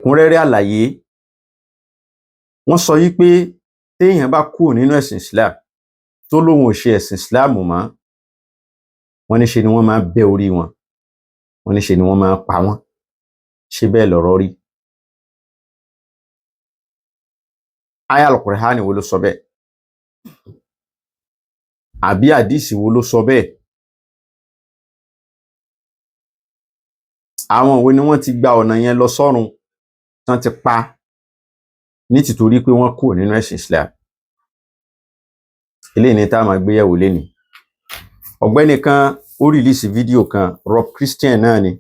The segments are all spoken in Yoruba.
Ẹ̀kúnrẹ́rẹ́ àlàyé. Wọ́n sọ yí pé téèyàn bá kúrò nínú ẹ̀sìn Islam, tó lóun ò ṣe ẹ̀sìn Islam mọ́, wọ́n ní ṣe ni wọ́n máa bẹ́ orí wọn, wọ́n ní ṣe ni wọ́n máa pa wọ́n. Ṣé bẹ́ẹ̀ lọ̀rọ̀ rí? Aya Al-Qur'ani wo ló sọ bẹ́ẹ̀? Àbí àdíìsì wo ló sọ bẹ́ẹ̀? Àwọn wo ni wọ́n ti gba ọ̀nà yẹn lọ sọ́run tán ti pa ní tìtorí pé wọ́n kúrò nínú ẹ̀sìn Islam? Eléyìí ni tá a máa gbé yẹ̀wò lénìí. Ọ̀gbẹ́ni kan ó rìlíìsì fídíò kan, Rob Christian náà ni.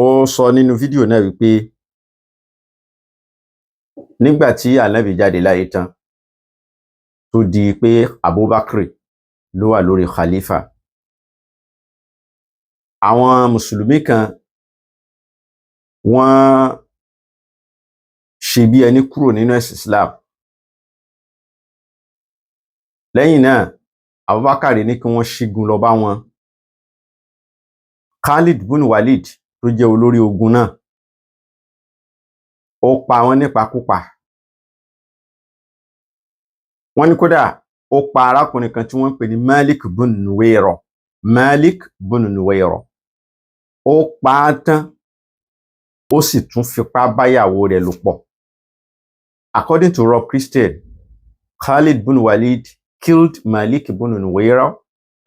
Ó sọ nínú fídíò náà wípé nígbà tí Ànábì jáde láyé tán, tó di pé Abubakar ló wà lórí khalifa, àwọn mùsùlùmí kan wọ́n ṣe bí ẹni kúrò nínú ẹ̀sìn Islam. Lẹ́yìn náà, Abubakar ní kí wọ́n ṣígun lọ bá wọn. Khalid bin Walid tó jẹ́ olórí ogun náà, ó pa wọ́n nípakúpa. Wọ́n ní kódà ó pa arákùnrin kan tí wọ́n ń pè ní Malik bin Nuwaira. Malik bin Nuwaira. Ó pa á tán, ó sì tún fipá báyàwó rẹ̀ lò pọ̀. According to Rob Christian, Khalid bin Walid killed Malik bin Nuwaira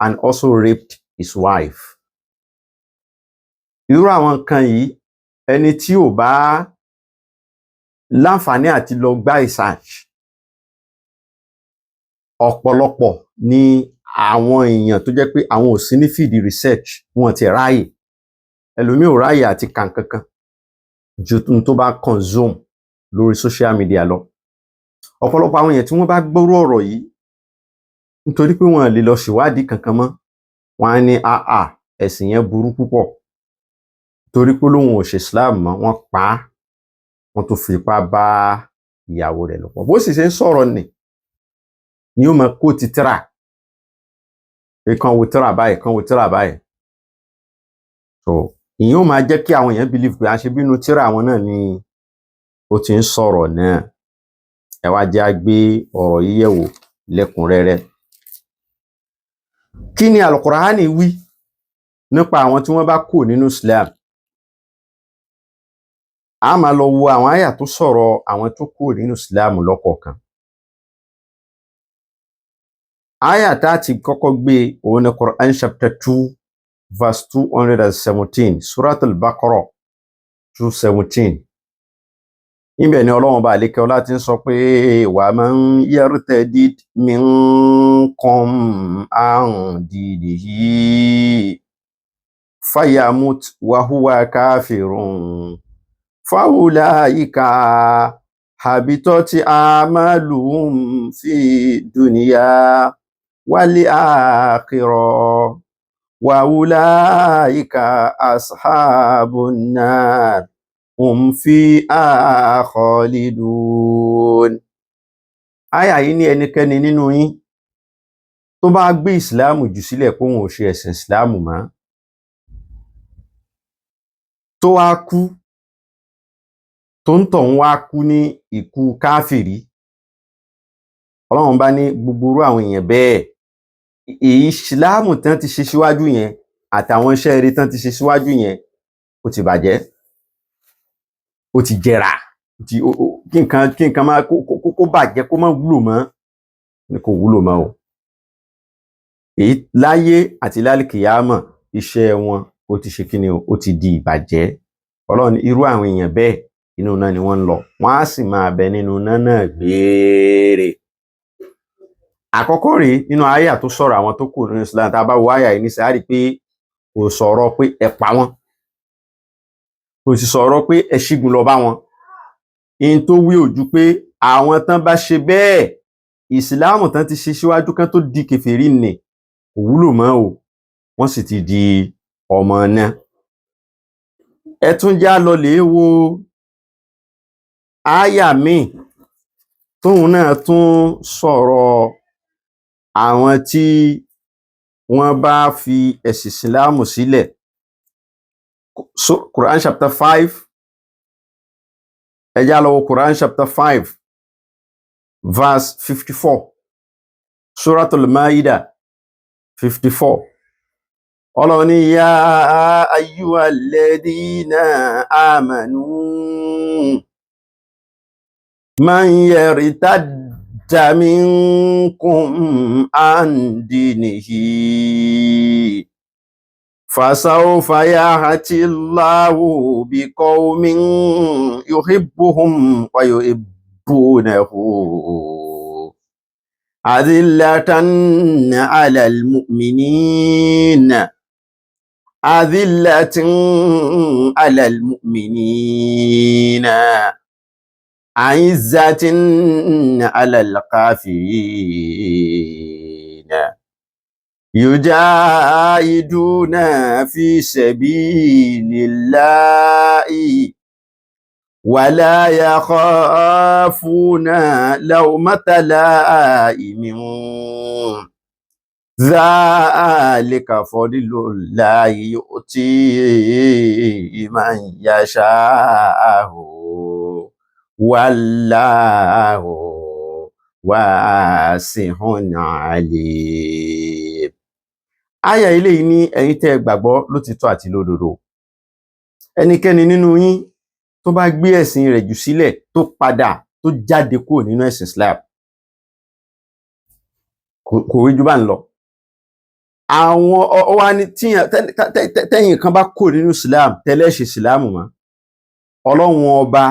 and also raped his wife. Irú àwọn nǹkan yìí, ẹni tí ò bá láǹfààní àti lọ gbá research, ọ̀pọ̀lọpọ̀ ni àwọn èèyàn tó jẹ́ pé àwọn ò sí ní field research, wọn ti ráàyè. Ẹlòmíì ò ráàyè àti kà nǹkankan ju n tó bá consume lórí social media lọ. Ọ̀pọ̀lọpọ̀ àwọn èèyàn tí wọ́n bá gbọ́rú ọ̀rọ̀ yìí, nítorí pé wọn lè lọ ṣèwádìí kankan mọ́, wọ́n á ní àà, ẹ̀sìn yẹn burú púpọ̀, torí pé lóun ò ṣe Islam mọ́, wọ́n pa á, wọ́n tún fipá bá ìyàwó rẹ̀ lò pọ̀. Bó sì ṣe ń sọ̀rọ̀ nì ni ó máa kó ti tíra pé kán wo tíra báyìí, kán wo tíra báyìí. So ìyẹn ó máa jẹ́ kí àwọn èèyàn believe pé àṣebínú tíra àwọn náà ni ó ti ń sọ̀rọ̀ náà. Ẹ wá jẹ́ á gbé ọ̀rọ̀ yìí yẹ̀wò lẹ́kùnrẹ́rẹ́. Kí ni Al-Qur'ani wí nípa àwọn tí wọ́n bá kúrò nínú Islam? A máa lọ wo àwọn àyà tó sọ̀rọ̀ àwọn tó kúrò nínú Islam lọ́kọ̀ọ̀kan. Àyà tá a ti kọ́kọ́ gbé òun ni Quran chapter 2 verse 217, Surat al-Baqarah 217. Ibẹ̀ ni Ọlọ́run bá àlékẹ́ ọlá ti ń sọ pé wa man yartadid minkum an dinihi fayamut wa huwa kafirun faulaika habitat amaluhum fi dunya wal akhirah wa ulaika ashabun nar hum fiha khalidun. Àyà yìí ní ẹnikẹ́ni nínú yín tó bá gbé ìsìláàmù jù sílẹ̀ pé òun ò ṣe ẹ̀sìn ìsìláàmù mọ́, tó wá kú, tó ń tọ̀hún wá kú ní ikú káfìrí, Ọlọ́run bá ní gbogbo irú àwọn èèyàn bẹ́ẹ̀, èyí ìsìláàmù tán ti ṣe síwájú yẹn àtàwọn iṣẹ́ eré tán ti ṣe síwájú yẹn, ó ti bàjẹ́, ó ti jẹrà, kí nǹkan máa kó bàjẹ́, kó má wúlò mọ́ ni, kò wúlò mọ́ o. Èyí láyé àti lálìkìyámọ̀, iṣẹ́ wọn ó ti ṣe kíni o, ó ti di ìbàjẹ́. Ọlọ́run ní irú àwọn èèyàn bẹ́ẹ̀, inú iná ni wọ́n ń lọ, wọ́n á sì máa bẹ nínú iná náà gbére. Àkọ́kọ́ rèé nínú àyà tó sọ̀rọ̀ àwọn tó kù nínú Islam. Tá a bá wo àyà yìí nísìnyí, á rí i pé kò sọ̀rọ̀ pé ẹ pa wọ́n, kò sì sọ̀rọ̀ pé ẹ ṣígun lọ bá wọn. In tó wí ò ju pé àwọn tán bá ṣe bẹ́ẹ̀, ìsìláàmù tán ti ṣe síwájú kán tó di kèfèrí nì kò wúlò mọ́ o, wọ́n sì ti di ọmọ iná. Ẹ tún já lọ lèé wo ááyà míì tóun náà tún sọ̀rọ̀ àwọn tí wọ́n bá fi ẹ̀sìn ìsìláàmù sílẹ̀. So, Quran chapter 5 Ẹ já lọ wo Quran chapter 5 verse 54, Suratul Maida 54. Ọlọ́run ní يا أيها الذين آمنوا من يرتد منكم عن دينه فسوف يأتي الله بقوم يحبهم ويحبونه أذلة على المؤمنين أذلة على المؤمنين أعزة على الكافرين يجاهدون في سبيل الله ولا يخافون لومة لائم ذلك فضل الله يؤتيه من يشاء والله واسع عليم. Áyà eléyìí ní ẹ̀yin tẹ́ ẹ gbàgbọ́ lótìítọ́ àti lódodo, ẹnikẹ́ni nínú yín tó bá gbé ẹ̀sìn rẹ̀ jù sílẹ̀, tó padà, tó jáde kúrò nínú ẹ̀sìn Islam, kò rí ju bá ń lọ. Àwọn ọ wá ní tẹ́yìn kan bá kúrò nínú Islam, tẹ́lẹ̀ ṣe Islam mọ́, Ọlọ́run Ọba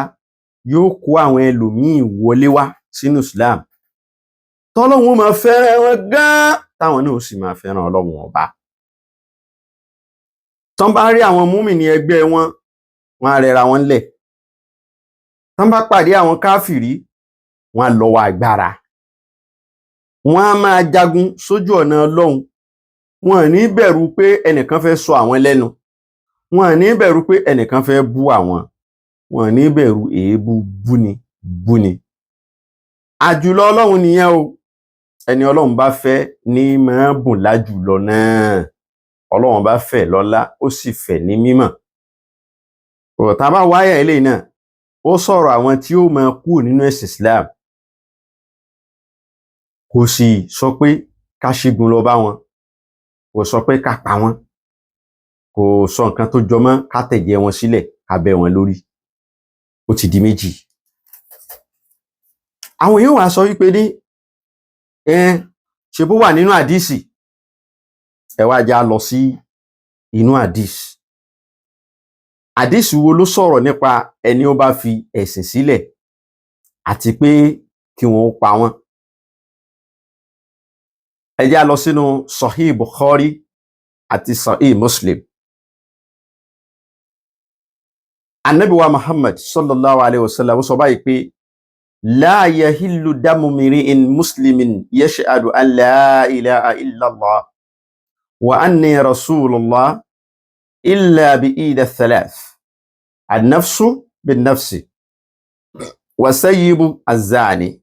yóò kó àwọn ẹlòmíín wọlé wá sínú Islam, tọ́lọ́run ó máa fẹ́ràn wọn gan-an, táwọn náà ó sì máa fẹ́ràn Ọlọ́run Ọba. Tán bá rí àwọn múmìnì ẹgbẹ́ wọn, wọn á rẹra wọn lẹ̀. Tán bá pàdé àwọn káfìrí, wọn á lọ́wọ́ agbára, wọn á máa jagun sójú ọ̀nà Ọlọ́run. Wọn ò ní bẹ̀rù pé ẹnìkan fẹ́ sọ àwọn lẹ́nu, wọn ò ní bẹ̀rù pé ẹnìkan fẹ́ bú àwọn, wọn ò ní bẹ̀rù èébú búni búni. Àjùlọ Ọlọ́run nìyẹn o. Ẹni Ọlọ́run bá fẹ́ ní máa bùn lájùlọ náà. Ọlọ́run bá fẹ́ lọ́lá, ó sì fẹ́ ní mímọ̀. Tá a bá wáyà eléyìí náà, ó sọ̀rọ̀ àwọn tí ó máa kúrò nínú ẹ̀sìn Islam, kò sì sọ pé ká ṣígun lọ bá wọn, kò sọ pé ká pa wọ́n, kò sọ nǹkan tó jọ mọ́ ká tẹ̀jẹ̀ wọn sílẹ̀, ká bẹ́ wọn lórí. Ó ti di méjì. Àwọn èèyàn wá sọ wípé ní ṣe bó wà nínú àdìsí. Ẹ wá já lọ sí inú àdìsí. Àdìsí wo ló sọ̀rọ̀ nípa ẹni ó bá fi ẹ̀sìn sílẹ̀ àti pé kí wọ́n ó pa wọ́n? Ẹ já lọ sínú Sahih Bukhari àti Sahih Muslim. Ànábì wa Muhammad sallallahu alayhi wa sallam sọ báyìí pé لا يحل دم امرئ مسلم يشهد أن لا إله إلا الله وأني رسول الله إلا بإحدى الثلاث: النفس بالنفس، والثيب الزاني،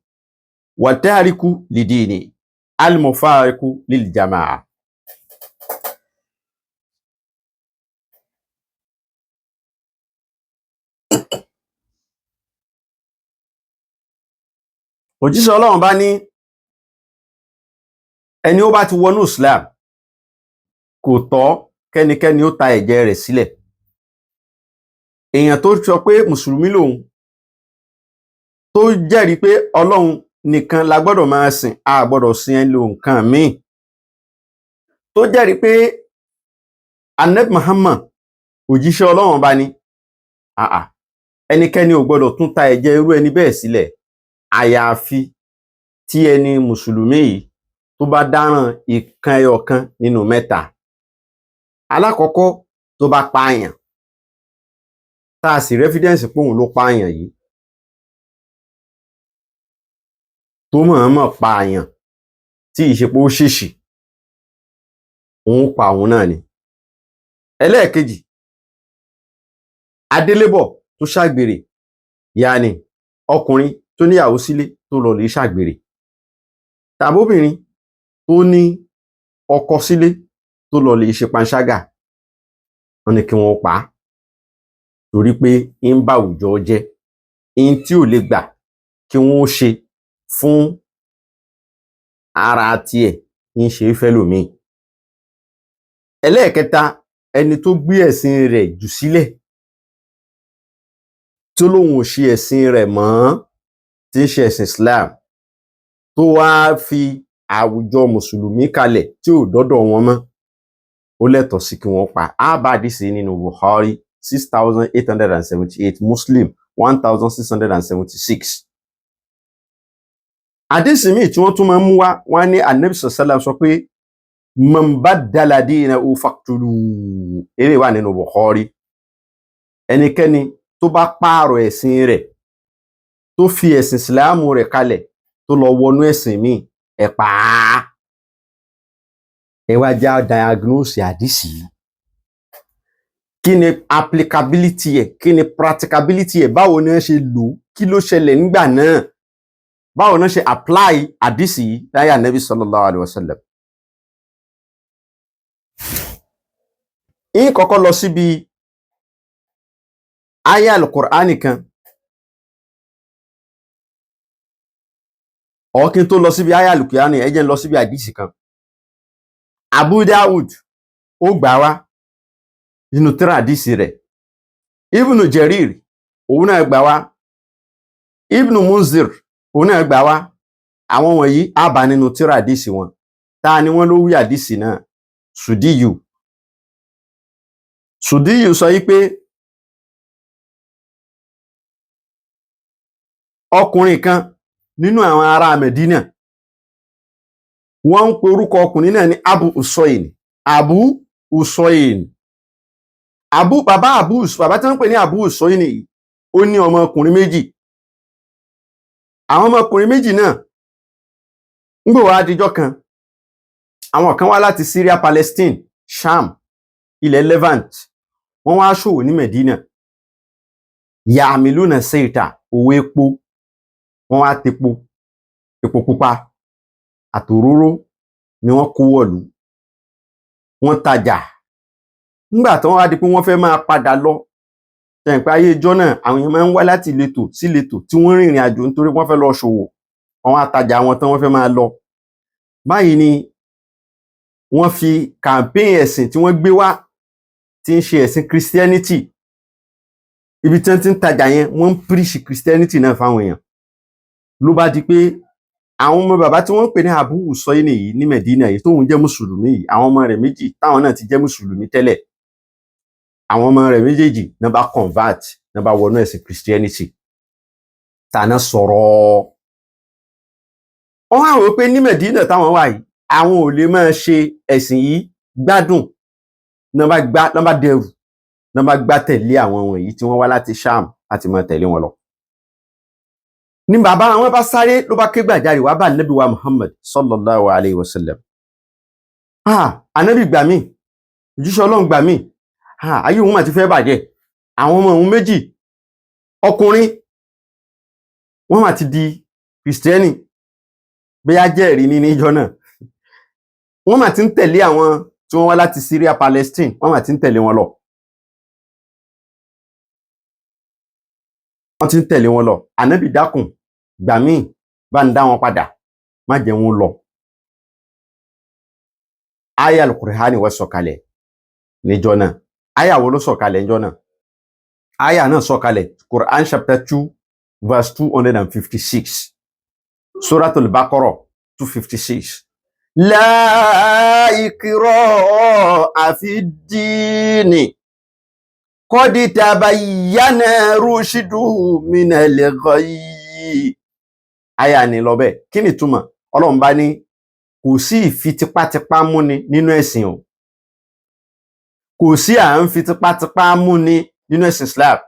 والتارك لدينه المفارق للجماعة. Òjíṣẹ́ Ọlọ́run bá ní ẹni ó bá ti wọnú Islam, kò tọ́ kẹ́nikẹ́ni ó ta ẹ̀jẹ̀ rẹ̀ sílẹ̀. Èèyàn tó sọ pé mùsùlùmí lòun, tó jẹ́rìí pé Ọlọ́run nìkan la gbọ́dọ̀ máa sìn, a gbọ́dọ̀ sin ẹlò nǹkan míì, tó jẹ́rìí pé Ànábì Muhammad òjíṣẹ́ Ọlọ́run bá ní, àà, ẹnikẹ́ni ò gbọ́dọ̀ tún ta ẹ̀jẹ̀ irú ẹni bẹ́ẹ̀ sílẹ̀, àyàfi tí ẹni mùsùlùmí yìí tó bá dáràn ìkan ẹyọ kan nínú mẹ́ta. Alákọ̀ọ́kọ́, tó bá pààyàn, tá a sì rẹ́fídẹ́ǹsì pé òun ló pààyàn yìí, tó mọ̀ọ́mọ̀ pààyàn tí ì ṣe pé ó ṣèṣì, òun pa òun náà ni. Ẹlẹ́ẹ̀kejì, adélébọ̀ tó ṣàgbèrè, yaani ọkùnrin tó níyàwó sílé tó lọ lè ṣàgbèrè, tàbóbìnrin tó ní ọkọ sílé tó lọ lè ṣe panṣágà, wọ́n ní kí wọ́n pa á torí pé ń bá àwùjọ jẹ́. In tí ò lè gbà kí wọ́n ó ṣe fún ara tiẹ̀, ń ṣe é fẹ́lòmíì. Ẹlẹ́ẹ̀kẹta, ẹni tó gbé ẹ̀sìn rẹ̀ jù sílẹ̀, tó lóun ò ṣe ẹ̀sìn rẹ̀ mọ́, tí ń ṣe ẹ̀sìn Islam, tó wá fi àwùjọ mùsùlùmí kalẹ̀ tí ò dọ́dọ̀ wọn mọ́, ó lẹ́tọ̀ọ́ sí kí wọ́n pa á. Bá àdìsí nínú Bukhari 6878, Muslim 1676. Àdìsí míì tí wọ́n tún máa ń mú wá, wọ́n ní Anabi sallam sọ pé man baddala dinahu faqtuluhu. Eré wà nínú Bukhari. Ẹnikẹ́ni tó bá pààrọ̀ ẹ̀sìn rẹ̀, tó fi ẹ̀sìn ìsìláàmù rẹ̀ kalẹ̀, tó lọ wọnú ẹ̀sìn míì, ẹ̀ pa á. Ẹ wá já diagnose àdìsí yìí. Kí ni applicability ẹ̀? Kí ni practicability ẹ̀? Báwo ni wọ́n ṣe lò ó? Kí ló ṣẹlẹ̀ nígbà náà? Báwo ni wọ́n ṣe apply àdìsí yìí láyé Ànábì sallallahu alayhi wa sallam? Yín kọ́kọ́ lọ síbi aya al-Qur'ani kan, ọ̀ kí n tó lọ síbi aya al-Qur'ani, ẹ jẹ́ n lọ síbi àdìsí kan. Abu Dawud ó gbà wá nínú tírà àdìsí rẹ̀, Ibn Jarir òun náà gbà wá, Ibn Munzir òun náà gbà wá. Àwọn wọ̀nyí á bá nínú tírà àdìsí wọn. Ta ni wọ́n ló wí àdìsí náà? Sùdíyù. Sùdíyù sọ yí pé ọkùnrin kan nínú àwọn ará Mẹ̀dínà, wọ́n ń pe orúkọ ọkùnrin náà ní Abu Usoin. Abu Usoin, Abu bàbá Abu, bàbá tí wọ́n ń pè ní Abu Usoin yìí, ó ní ọmọkùnrin méjì. Àwọn ọmọkùnrin méjì náà ń gbò wá adijọ́ kan, àwọn kan wá láti Syria, Palestine, Sham, ilẹ̀ Levant. Wọ́n wá ṣòwò ní Medina, yàmìlúnà seita, òwò epo. Wọ́n wá tepo, epo pupa àtòróró ni wọ́n kó wọ̀lú. Wọ́n tajà. Nígbà tí wọ́n wá di pé wọ́n fẹ́ máa padà lọ, tẹ̀ǹpẹ́ ayé ijọ́ náà, àwọn èèyàn máa ń wá láti ìletò sí ìletò tí wọ́n rìnrìn àjò nítorí wọ́n fẹ́ lọ ṣòwò. Wọ́n wá tajà wọn tán, wọ́n fẹ́ máa lọ. Báyìí ni wọ́n fi campaign ẹ̀sìn tí wọ́n gbé wá, tí ń ṣe ẹ̀sìn Christianity. Ibi tí wọ́n ti ń tajà yẹn, wọ́n ń preach Christianity náà fáwọn èèyàn. Ló bá di pé àwọn ọmọ bàbá tí wọ́n ń pè ní Abu Usoini yìí ní Medina yìí, tóun jẹ́ mùsùlùmí yìí, àwọn ọmọ rẹ̀ méjì táwọn náà ti jẹ́ mùsùlùmí tẹ́lẹ̀, àwọn ọmọ rẹ̀ méjèèjì náà bá convert, náà bá wọnú ẹ̀sìn Christianity tàná sọ̀rọ̀. Wọ́n wá wò pé ní Medina táwọn wà yìí, àwọn ò lè máa ṣe ẹ̀sìn yìí gbádùn. Náà bá gbá, náà bá dẹrù, náà bá gbá tẹ̀lé àwọn wọ̀nyí tí wọ́n wá láti Sham láti máa tẹ̀lé wọn lọ. Ní bàbá àwọn bá sáré, ló bá ké gbàjarè wá bá Ànábì wa Muhammad sallallahu alayhi wa sallam. Ah, Ànábì gbà mí, òjíṣẹ́ Ọlọ́run gbà mí, ah, ayé òun mà ti fẹ́ bàjẹ́. Àwọn ọmọ òun méjì ọkùnrin, wọ́n mà ti di Kìrìsìtẹ́nì, bóyá jẹ́rìí ní níjọ́ náà. Wọ́n mà ti ń tẹ̀lé àwọn tí wọ́n wá láti Syria, Palestine, wọ́n mà ti ń tẹ̀lé wọn lọ. Wọ́n ti ń tẹ̀lé wọn lọ. Ànábì dákun, gbà mí, bá ń dá wọn padà, má jẹ́ wọn lọ. Aya al-Qur'ani wá sọ̀kalẹ̀ níjọ́ náà. Aya wo ló sọ̀kalẹ̀ níjọ́ náà? Aya náà sọ̀kalẹ̀ Quran chapter 2 verse 256, Suratul Baqarah 256. La ikraha fi ddini qad tabayyana rushdu minal ghayyi. Aya ni lọ bẹ́ẹ̀. Kí ni ìtumọ̀? Ọlọ́run bá ní kò sí ìfi tipátipá múni nínú ẹ̀sìn o. Kò sí à ń fi tipátipá múni nínú ẹ̀sìn Islam.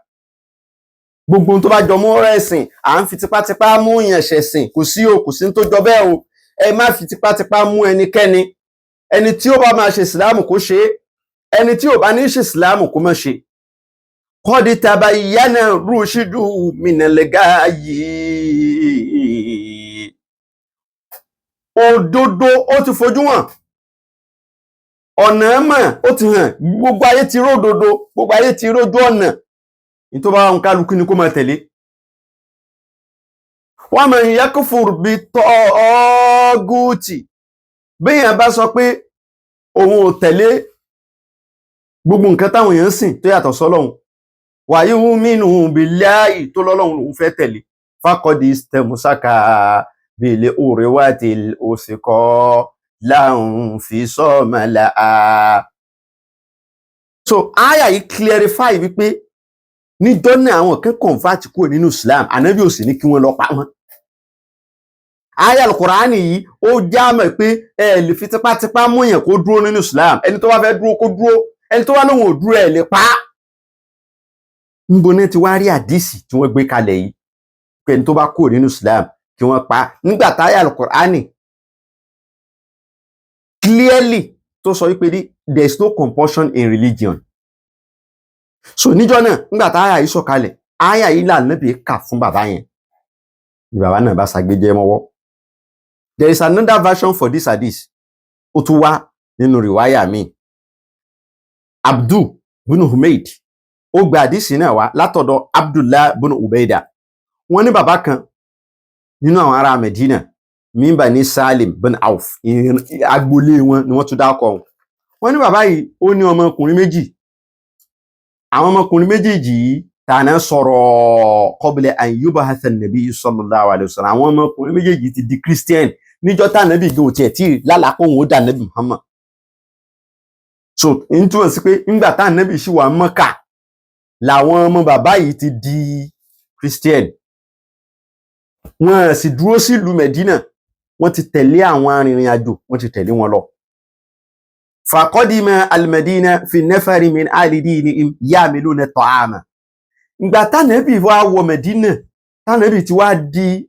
Gbogbo ohun tó bá jọ mọ́ ọ̀rọ̀ ẹ̀sìn, à ń fi tipátipá mú yàn ṣẹ̀sìn, kò sí o, kò sí tó jọ bẹ́ẹ̀ o. Ẹ má fi tipátipá mú ẹnikẹ́ni. Ẹni tí ó bá máa ṣe ìsìláàmù kó ṣe é, ẹni tí ò bá ní ṣe ìsìláàmù kó má ṣe. Qad tabayyana rushdu minal gayyi. Òdodo ó ti fojú hàn, ọ̀nà mọ̀ ó ti hàn, gbogbo ayé ti ródodo, gbogbo ayé ti rójú ọ̀nà. Ní tó bá wà ń kálukú ni kó máa tẹ̀lé. Wa man yakfur bit-taguti, béèyàn bá sọ pé òun ò tẹ̀lé gbogbo nǹkan táwọn èèyàn ń sìn tó yàtọ̀ sọ́lọ́hun, wa yu'minu billahi, tó lọ́lọ́hun lòun fẹ́ tẹ̀lé, faqad istamsaka bil urwatil wuthqa la infisama laha. So àyà yìí clarify wípé níjọ́ náà àwọn kan convert kúrò nínú Islam, ànábì ò sì ní kí wọ́n lọ pa wọ́n. Àyà Al-Qur'ani yìí, ó já mọ̀ pé ẹ lè fi tipátipá mú yàn kó dúró nínú Islam. Ẹni tó bá fẹ́ dúró, kó dúró. Ẹni tó bá lóun ò dúró, ẹ lè pa á. Níbo náà ti wá rí àdìsí tí wọ́n gbé kalẹ̀ yìí pé ẹni tó bá kúrò nínú Islam, kí wọ́n pa á, nígbà táyà Al-Qur'ani clearly tó sọ wípé ní there is no compulsion in religion? So níjọ́ náà, nígbà táyà yìí sọ̀kalẹ̀, àyà yìí l'Ànábì kà fún bàbá yẹn ni bàbá náà bá ṣàgbéjẹ́ mọ́wọ́. There is another version for this hadith. Ó tún wá nínú rìwáyà mi. Abdul bunu Humaid ó gba àdìsí náà wá látọ̀dọ̀ Abdullah bunu Ubaida. Wọ́n ní bàbá kan nínú àwọn ará Medina, min Bani Salim bin Auf, agboolé wọn ni wọ́n tún dákọ̀ wọn. Wọ́n ní bàbá yìí, ó ní ọmọkùnrin méjì. Àwọn ọmọkùnrin méjèèjì yìí tàná sọ̀rọ̀ qabla an yub'atha an-nabiy sallallahu alayhi wa sallam. Àwọn ọmọkùnrin méjèèjì ti di Christian níjọ́ tànàbì gan ò tiẹ̀ tí lálàá pé òun ó dà nàbì Muhammad. So n túmọ̀ sí pé ńgbà tànàbì ṣì wà Mọ́kà làwọn ọmọ bàbá yìí ti di Christian. Wọn sì dúró sílùú Medina, wọ́n ti tẹ̀lé àwọn arìnrìn àjò, wọ́n ti tẹ̀lé wọn lọ. Faqadima al-Madina fi nafari min ahli dinihim ya'maluna ta'ama. Ìgbà tánàbì wá wọ Medina, tánàbì ti wá di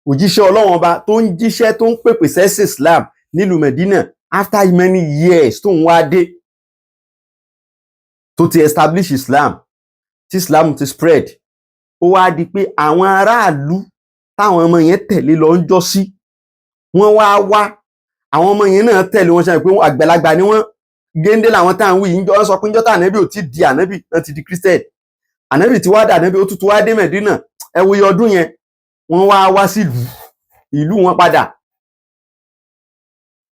òjíṣẹ́ Ọlọ́run Ọba tó ń jíṣẹ́, tó ń pèpè sẹ́sìn Islam nílùú Medina, after many years tó ń wá dé, tó ti establish Islam, tí Islam ti spread, ó wá di pé àwọn aráàlú táwọn ọmọ yẹn tẹ̀lé lọ ń jọ́ sí, wọ́n wá wá. Àwọn ọmọ yẹn náà tẹ̀lé wọn ṣe pé àgbàlagbà ni wọ́n, géńdé làwọn tá à ń wí yìí. Ń jọ sọ pé ńjọ́ tá ànábì ò tí di ànábì náà ti di Christian. Ànábì ti wá dà ànábì, ó tútù wá dé Mẹ̀dínà. Ẹ wo iye ọdún yẹn. Wọ́n wá wá sílùú ìlú wọn padà,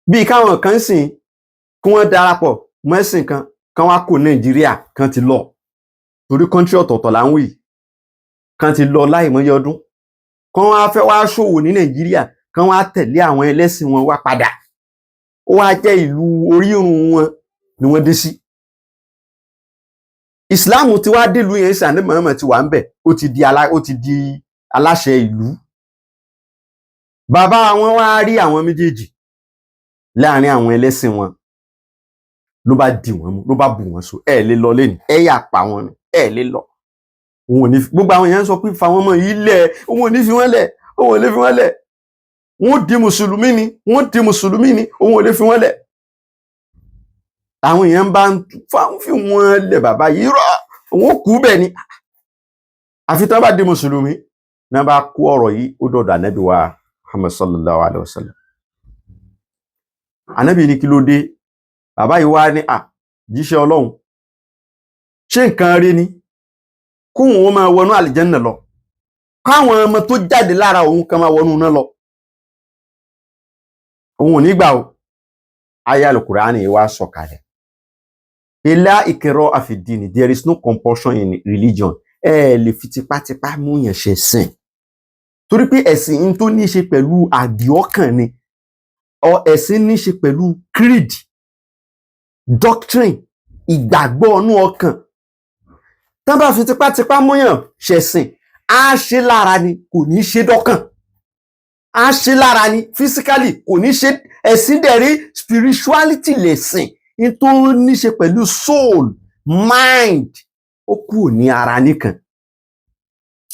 bíi káwọn kan sìn kí wọ́n darapọ̀ mọ́ ẹ̀sìn kan, kan wá kó Nàìjíríà, kan ti lọ, torí country ọ̀tọ̀ọ̀tọ̀ là ń wí, kan ti lọ láìmọye ọdún, kan wá fẹ́ wá ṣòwò ní Nàìjíríà, kan wá tẹ̀lé àwọn ẹlẹ́sìn wọn wá padà. Ó wá jẹ́ ìlú orírun wọn ni wọ́n dé sí. Ìsìláàmù ti wá délùú yẹn sí, àní Muhammad ti wà ń bẹ̀, ó ti di aláṣẹ ìlú. Bàbá wọn wá rí àwọn méjèèjì láàrin àwọn ẹlẹ́sìn wọn, ló bá dì wọ́n mú, ló bá bù wọ́n so. Ẹ lè lọ lẹ́nu, ẹ yà pa wọn ni, ẹ lè lọ. Òun ò ní gbogbo àwọn èèyàn sọ pé fa wọn mọ yìí lẹ̀, òun ò ní fi wọ́n lẹ̀, òun ò lè fi wọ́n lẹ̀. Wọ́n di mùsùlùmí ni, wọ́n di mùsùlùmí ni, òun ò lè fi wọ́n lẹ̀. Àwọn èèyàn bá ń fi wọ́n lẹ̀. Bàbá yìí rọ, òun kú bẹ́ẹ̀ ni, àfi tí wọ́n bá di mùsùlùmí. Náà bá kó ọ̀rọ̀ yìí, ó dọ̀dọ̀ ànábì wa Muhammad sallallahu alayhi wa sallam. Ànábì ní kí ló dé? Bàbá yìí wá ní, à jíṣẹ́ Ọlọ́run, ṣé nǹkan rí ni kóun ó máa wọnú àlìjẹ́nnà lọ, káwọn ọmọ tó jáde lára òun kan máa wọnú náà lọ? Òun ò ní gbà o. Aya Al-Qur'ani wá sọ̀kalẹ̀, la ikraha fi-ddini, there is no compulsion in religion. Ẹ lè fi tipátipá mú yàn ṣe sìn, torí pé ẹ̀sìn ń tó ní í ṣe pẹ̀lú àdìọ́kàn ni. Ẹ̀sìn ní í ṣe pẹ̀lú creed, doctrine, ìgbàgbọ́ ọnú ọkàn. Tán bá fi tipátipá múyàn ṣẹ̀sìn, á ṣe lára ni, kò ní ṣe dọ́kàn. Á ṣe lára ni physically, kò ní ṣe. Ẹ̀sìn dẹ̀ rí, spirituality lẹ̀sìn ní tó ní ṣe pẹ̀lú soul, mind, ó kúrò ní ara nìkan.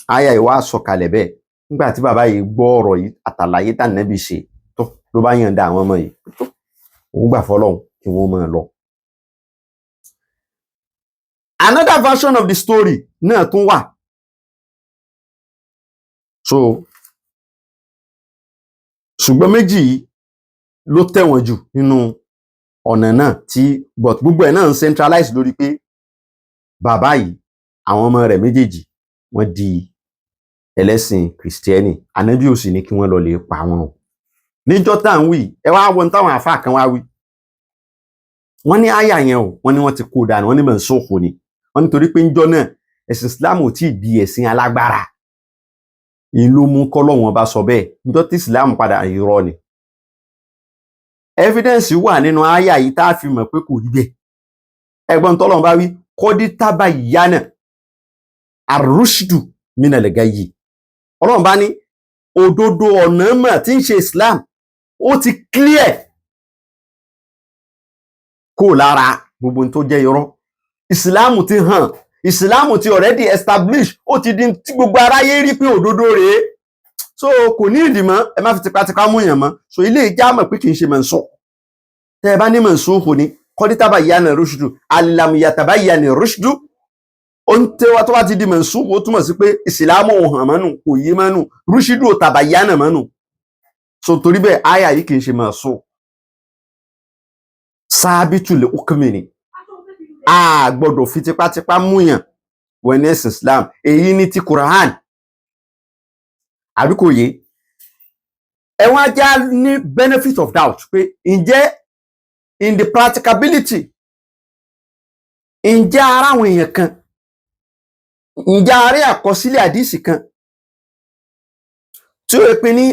Àyà ìwà sọ̀kalẹ̀ bẹ́ẹ̀. Nígbà tí bàbá yìí gbọ́ ọ̀rọ̀ yìí àtàlàyé tànàbí ṣe tó, ló bá yànda àwọn ọmọ yìí tó, òun gbà fọlọ́hún kí wọ́n máa lọ. Another version of the story náà tún wà. So ṣùgbọ́n méjì yìí ló tẹ̀wọ̀n jù nínú ọ̀nà náà tí, but gbogbo ẹ̀ náà ń centralize lórí pé bàbá yìí, àwọn ọmọ rẹ̀ méjèèjì, wọ́n di Ẹlẹ́sìn Kìrìsìtẹ́nì, Ànábì ò sì ní kí wọ́n lọ lè pa wọn o. Níjọ́ tá à ń wí, ẹ wá wọn táwọn àáfàá kan wá wí. Wọ́n ní àyà yẹn o, wọ́n ní wọ́n ti kó dànù, wọ́n ní mansukh ni. Wọ́n nítorí pé ńjọ́ náà ẹ̀sìn Islam ò tíì di ẹ̀sìn alágbára, ìlú mú kọ́lọ́wọ́n bá sọ bẹ́ẹ̀. Níjọ́ tí Islam padà, irọ́ ni. Evidence wà nínú àyà yìí tá a fi mọ̀ pé kò rí bẹ́ẹ̀. Ẹ̀gbọ́n tọ́lọ́run bá wí, qad tabayyana ar-rushdu minal gayyi. Ọlọ́run bá ní òdodo ọ̀nà mọ̀ tí ń ṣe Islam, ó ti clear kó lára gbogbo tó jẹ́ irọ́. Islam ti hàn, Islam ti already establish, ó ti di tí gbogbo aráyé rí pé òdodo rèé. So kò ní ìdì mọ́, ẹ má fi tipátipá mú yàn mọ́. So ilé ìjà mọ̀ pé kì í ṣe mansukh. Tẹ́ ẹ bá ní mansukh ni, qad tabayyana rushdu lam yatabayyana rushdu, ó ń tẹ́wá tó bá ti di mansukh, ó túmọ̀ sí pé ìsìlámù ò hàn mọ́nù, kò yé mọ́nù, rushdu ò tabayyana mọ́nù. So torí bẹ́ẹ̀, àyà yìí kì í ṣe mansukh, sabitul hukmi ni. A gbọ́dọ̀ fi tipátipá múyàn wọ ní ẹ̀sìn Islam. Èyí ní ti Quran, àbí kò yé? Ẹ̀wọ̀n ajá ní benefit of doubt pé ǹjẹ́ in the practicability, ǹjẹ́ ara àwọn èèyàn kan, ǹjẹ́ a rí àkọsílẹ̀ àdìsí kan tí ó yẹ pé ní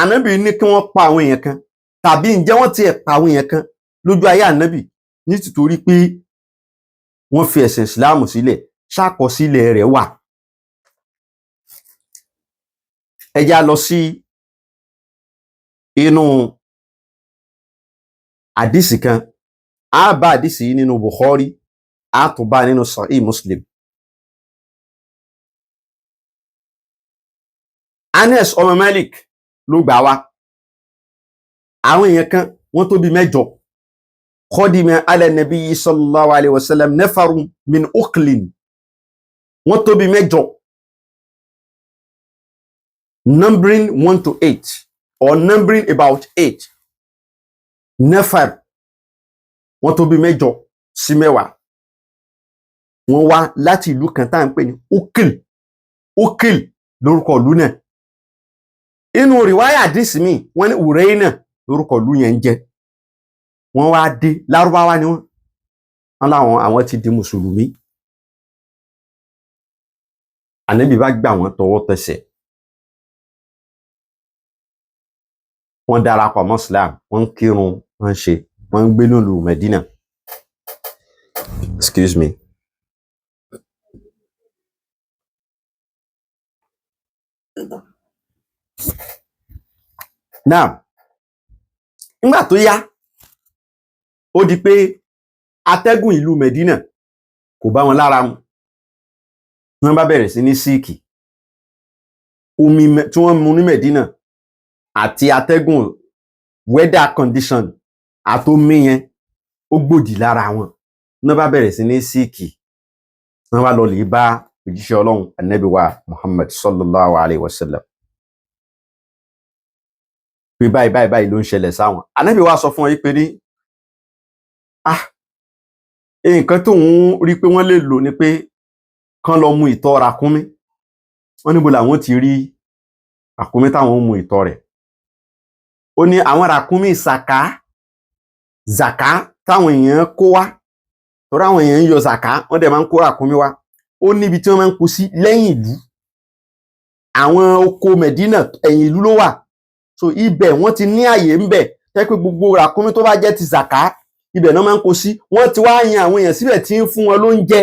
Ànábì ní kí wọ́n pa àwọn èèyàn kan, tàbí ǹjẹ́ wọ́n tiẹ̀ pa àwọn èèyàn kan lójú ayé Ànábì ní tìtorí pé wọ́n fi ẹ̀sìn Ìsìláàmù sílẹ̀? Ṣàkọsílẹ̀ rẹ̀ wà? Ẹ já lọ sí inú àdìsí kan. Á bá àdìsí yìí nínú Bukhari, á tún bá nínú Sahih Muslim. Anas ọmọ Malik ló gbà wá. Àwọn èèyàn kan, wọ́n tó bí 8. Qadima ala nabiyyi sallallahu alayhi wa sallam nafarun min uklin, wọ́n tó bí 8, numbering 1 to 8 or numbering about 8 nafar. Wọ́n tó bí 8 sí 10. Wọ́n wá láti ìlú kan tá à ń pè ní Ukil. Ukil lórúkọ ìlú náà. Inú rìwáyà àdìsí mi, wọ́n ní Ùrẹ́yìnà lórúkọ ìlú yẹn ń jẹ́. Wọ́n wá dé, Lárúbáwá ni wọ́n. Wọ́n láwọn àwọn ti di mùsùlùmí. Ànábì bá gbà wọ́n tọwọ́ tẹsẹ̀, wọ́n darapọ̀ mọ́ Islam, wọ́n ń kírun, wọ́n ń ṣe, wọ́n ń gbé nílùú Medina. Excuse me. Now, nígbà tó yá, ó di pé atẹ́gùn ìlú Medina kò bá wọn lára mu. Wọ́n bá bẹ̀rẹ̀ sí ní síìkì. Omi tí wọ́n mu ní Medina àti atẹ́gùn, weather condition àtomi yẹn, ó gbòdì lára wọn. Wọ́n bá bẹ̀rẹ̀ sí ní síìkì. Wọ́n bá lọ lè bá òjíṣẹ́ Ọlọ́run, Ànábì wa Muhammad sallallahu alayhi wa sallam, pé báyìí báyìí báyìí ló ń ṣẹlẹ̀ sáwọn. Ànábì wa sọ fún wọn yìí pé ní nǹkan tóun rí pé wọ́n lè lò ni pé kán lọ mu ìtọ̀ ràkúnmí. Wọ́n níbo làwọn ti rí ràkúnmí táwọn ń mu ìtọ̀ rẹ̀? Ó ní àwọn ràkúnmí zàká, zàká táwọn èèyàn kó wá, torí àwọn èèyàn ń yọ zàká, wọ́n dẹ̀ máa ń kó ràkúnmí wá. Ó níbi tí wọ́n máa ń kó sí lẹ́yìn ìlú. Àwọn oko Mẹ̀dínà, ẹ̀yìn ìlú ló wà. So ibẹ̀ wọ́n ti ní àyè ń bẹ̀ tẹ́ pé gbogbo ràkúnmí tó bá jẹ́ ti zàká, ibẹ̀ náà máa ń kó sí. Wọ́n ti wá yan àwọn èèyàn síbẹ̀ tí ń fún wọn lóúnjẹ.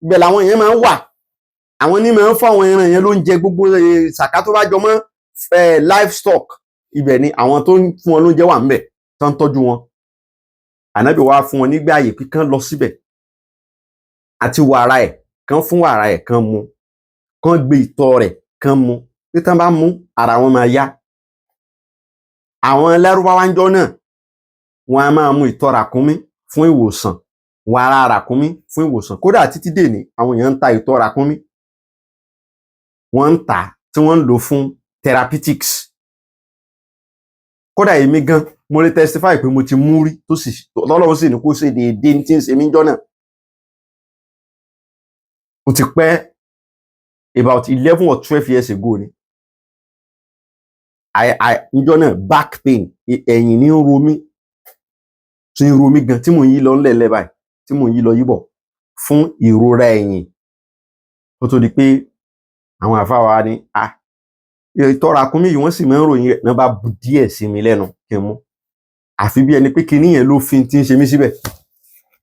Ibẹ̀ làwọn èèyàn máa ń wà, àwọn ní máa ń fún àwọn ẹran yẹn lóúnjẹ. Gbogbo zàká tó bá jọ mọ́ livestock, ibẹ̀ ni àwọn tó ń fún wọn lóúnjẹ wà ńbẹ̀ tó ń tọ́jú wọn. Ànábì wá fún wọn nígbà àyè pé kán lọ síbẹ̀ àti wàrà ẹ̀, kán fún wàrà ẹ̀ kán mu, kán gbé ìtọ̀ rẹ̀ kán mu, tí tán bá mú, ara wọn máa yá. Àwọn Lárúbáwá ńjọ́ náà, wọn a máa mu ìtọ̀ ràkúnmí fún ìwòsàn, wàrà ràkúnmí fún ìwòsàn. Kódà títí dèní, àwọn èèyàn ń ta ìtọ̀ ràkúnmí, wọ́n ń tà á tí wọ́n ń lò fún therapeutics. Kódà èmi gan, mo lè testify pé mo ti mú rí, tó sì Ọlọ́run sì ní kó ṣe déédéé tí ń ṣe mí jọ́ náà. Ó ti pẹ́. About 11 or 12 years ago ni I njọ́ náà, back pain, ẹ̀yìn ní ń ro mí, tí ń ro mí gan, tí mò ń yí lọ ńlẹ̀ẹ́lẹ̀ báyìí, tí mò ń yí lọ yíbọ̀ fún ìrora ẹ̀yìn, kó tó di pé àwọn àfáà wa ní à ìtọ̀ ràkúnmí yìí, wọ́n sì máa ń ròyìn rẹ̀ náà, bá bu díẹ̀ sí mi lẹ́nu kí n mú, àfi bí ẹni pé kinní yẹn ló fi ti ń ṣe mí síbẹ̀.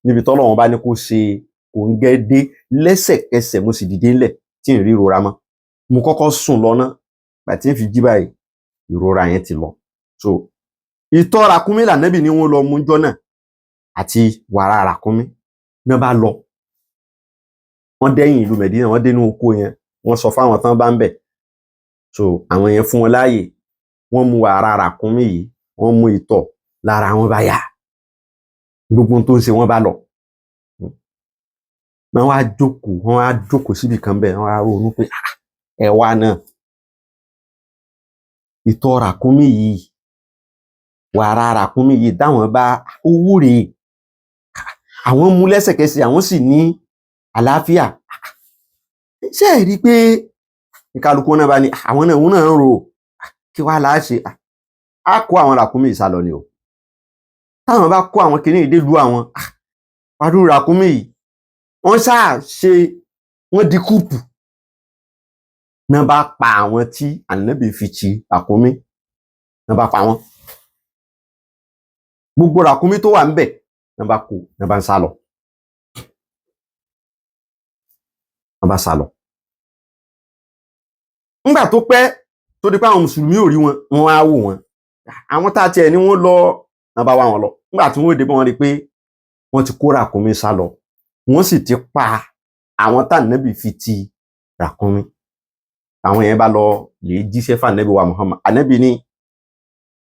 Níbi tọ́lọ́run bá ní kó ṣe kòńgẹ́ dé, lẹ́sẹ̀kẹsẹ̀ mo sì dìde ńlẹ̀ tí ì rí ìrora mọ́. Mo kọ́kọ́ sùn lọ ná, gbà tí ń fi jí báyìí, ìrora yẹn ti lọ. So ìtọ̀ ràkúnmí lànàbì ni wọ́n lọ mú jọ́ náà àti wàrà ràkúnmí náà. Bá lọ, wọ́n dẹ́yìn ìlú Mẹ̀dínà, wọ́n dénú oko yẹn, wọ́n sọ fáwọn tán bá ń bẹ̀. So àwọn yẹn fún wọn láàyè, wọ́n mu wàrà ràkúnmí yìí, wọ́n mu ìtọ̀, lára wọn bá yá, gbogbo ohun tó ń ṣe wọ́n bá lọ. Wọ́n wá jókòó, wọ́n wá jókòó síbi kan bẹ́ẹ̀, wọ́n wá ronú pé, "Ah, ẹ wá náà, ìtọ̀ ràkúnmí yìí, wàrà ràkúnmí yìí, táwọn bá owó rèé, àwọn mú lẹ́sẹ̀kẹsẹ̀, àwọn sì ní àlàáfíà. Ṣé ẹ rí i pé kálukú náà bá ní àwọn náà, òun náà ń rò kí wàá láá ṣe? Á kó àwọn ràkúnmí yìí sálọ ni o. Táwọn bá kó àwọn kinní yìí délùú, àwọn pàdúrà ràkúnmí yìí, wọ́n ṣáà ṣe wọ́n di kúùpù náà, bá pa àwọn tí ànábì fi ti ràkúnmí náà, bá pa wọ́n, gbogbo ràkúnmí tó wà ńbẹ̀ náà bá kó náà, bá ń sá lọ, náà bá sá lọ." Ńgbà tó pẹ́, tó di pé àwọn mùsùlùmí ò rí wọn, wọ́n á wò wọ́n, àwọn tá a tiẹ̀ ní wọ́n lọ náà, bá wá wọn lọ. Ńgbà tí wọ́n dé bá wọn, rí i pé wọ́n ti kó ràkúnmí sá lọ, wọ́n sì ti pa àwọn tá ànábì fi ti ràkúnmí. Àwọn yẹn bá lọ lè jíṣẹ́ fún ànábì wa Muhammad. Ànábì ní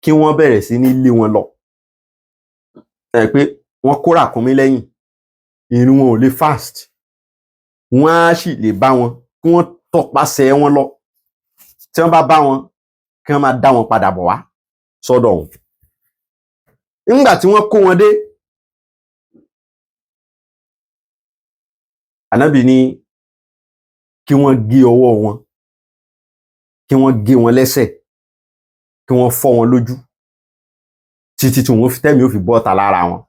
kí wọ́n bẹ̀rẹ̀ sí ní lé wọn lọ. Ẹ pé wọ́n kó ràkúnmí lẹ́yìn, ìrìn wọn ò lè fast, wọ́n á sì lè bá wọn, kí wọ́n tọpasẹ̀ wọn lọ. Tí wọ́n bá bá wọn, kí wọ́n máa dá wọn padà bọ̀ wá sọ́dọ̀ òun. Nígbà tí wọ́n kó wọn dé, ànábì ní kí wọ́n gé ọwọ́ wọn, kí wọ́n gé wọn lẹ́sẹ̀, kí wọ́n fọ́ wọn lójú títí tí wọ́n fi tẹ́mi ó fi bọ́ta lára wọn.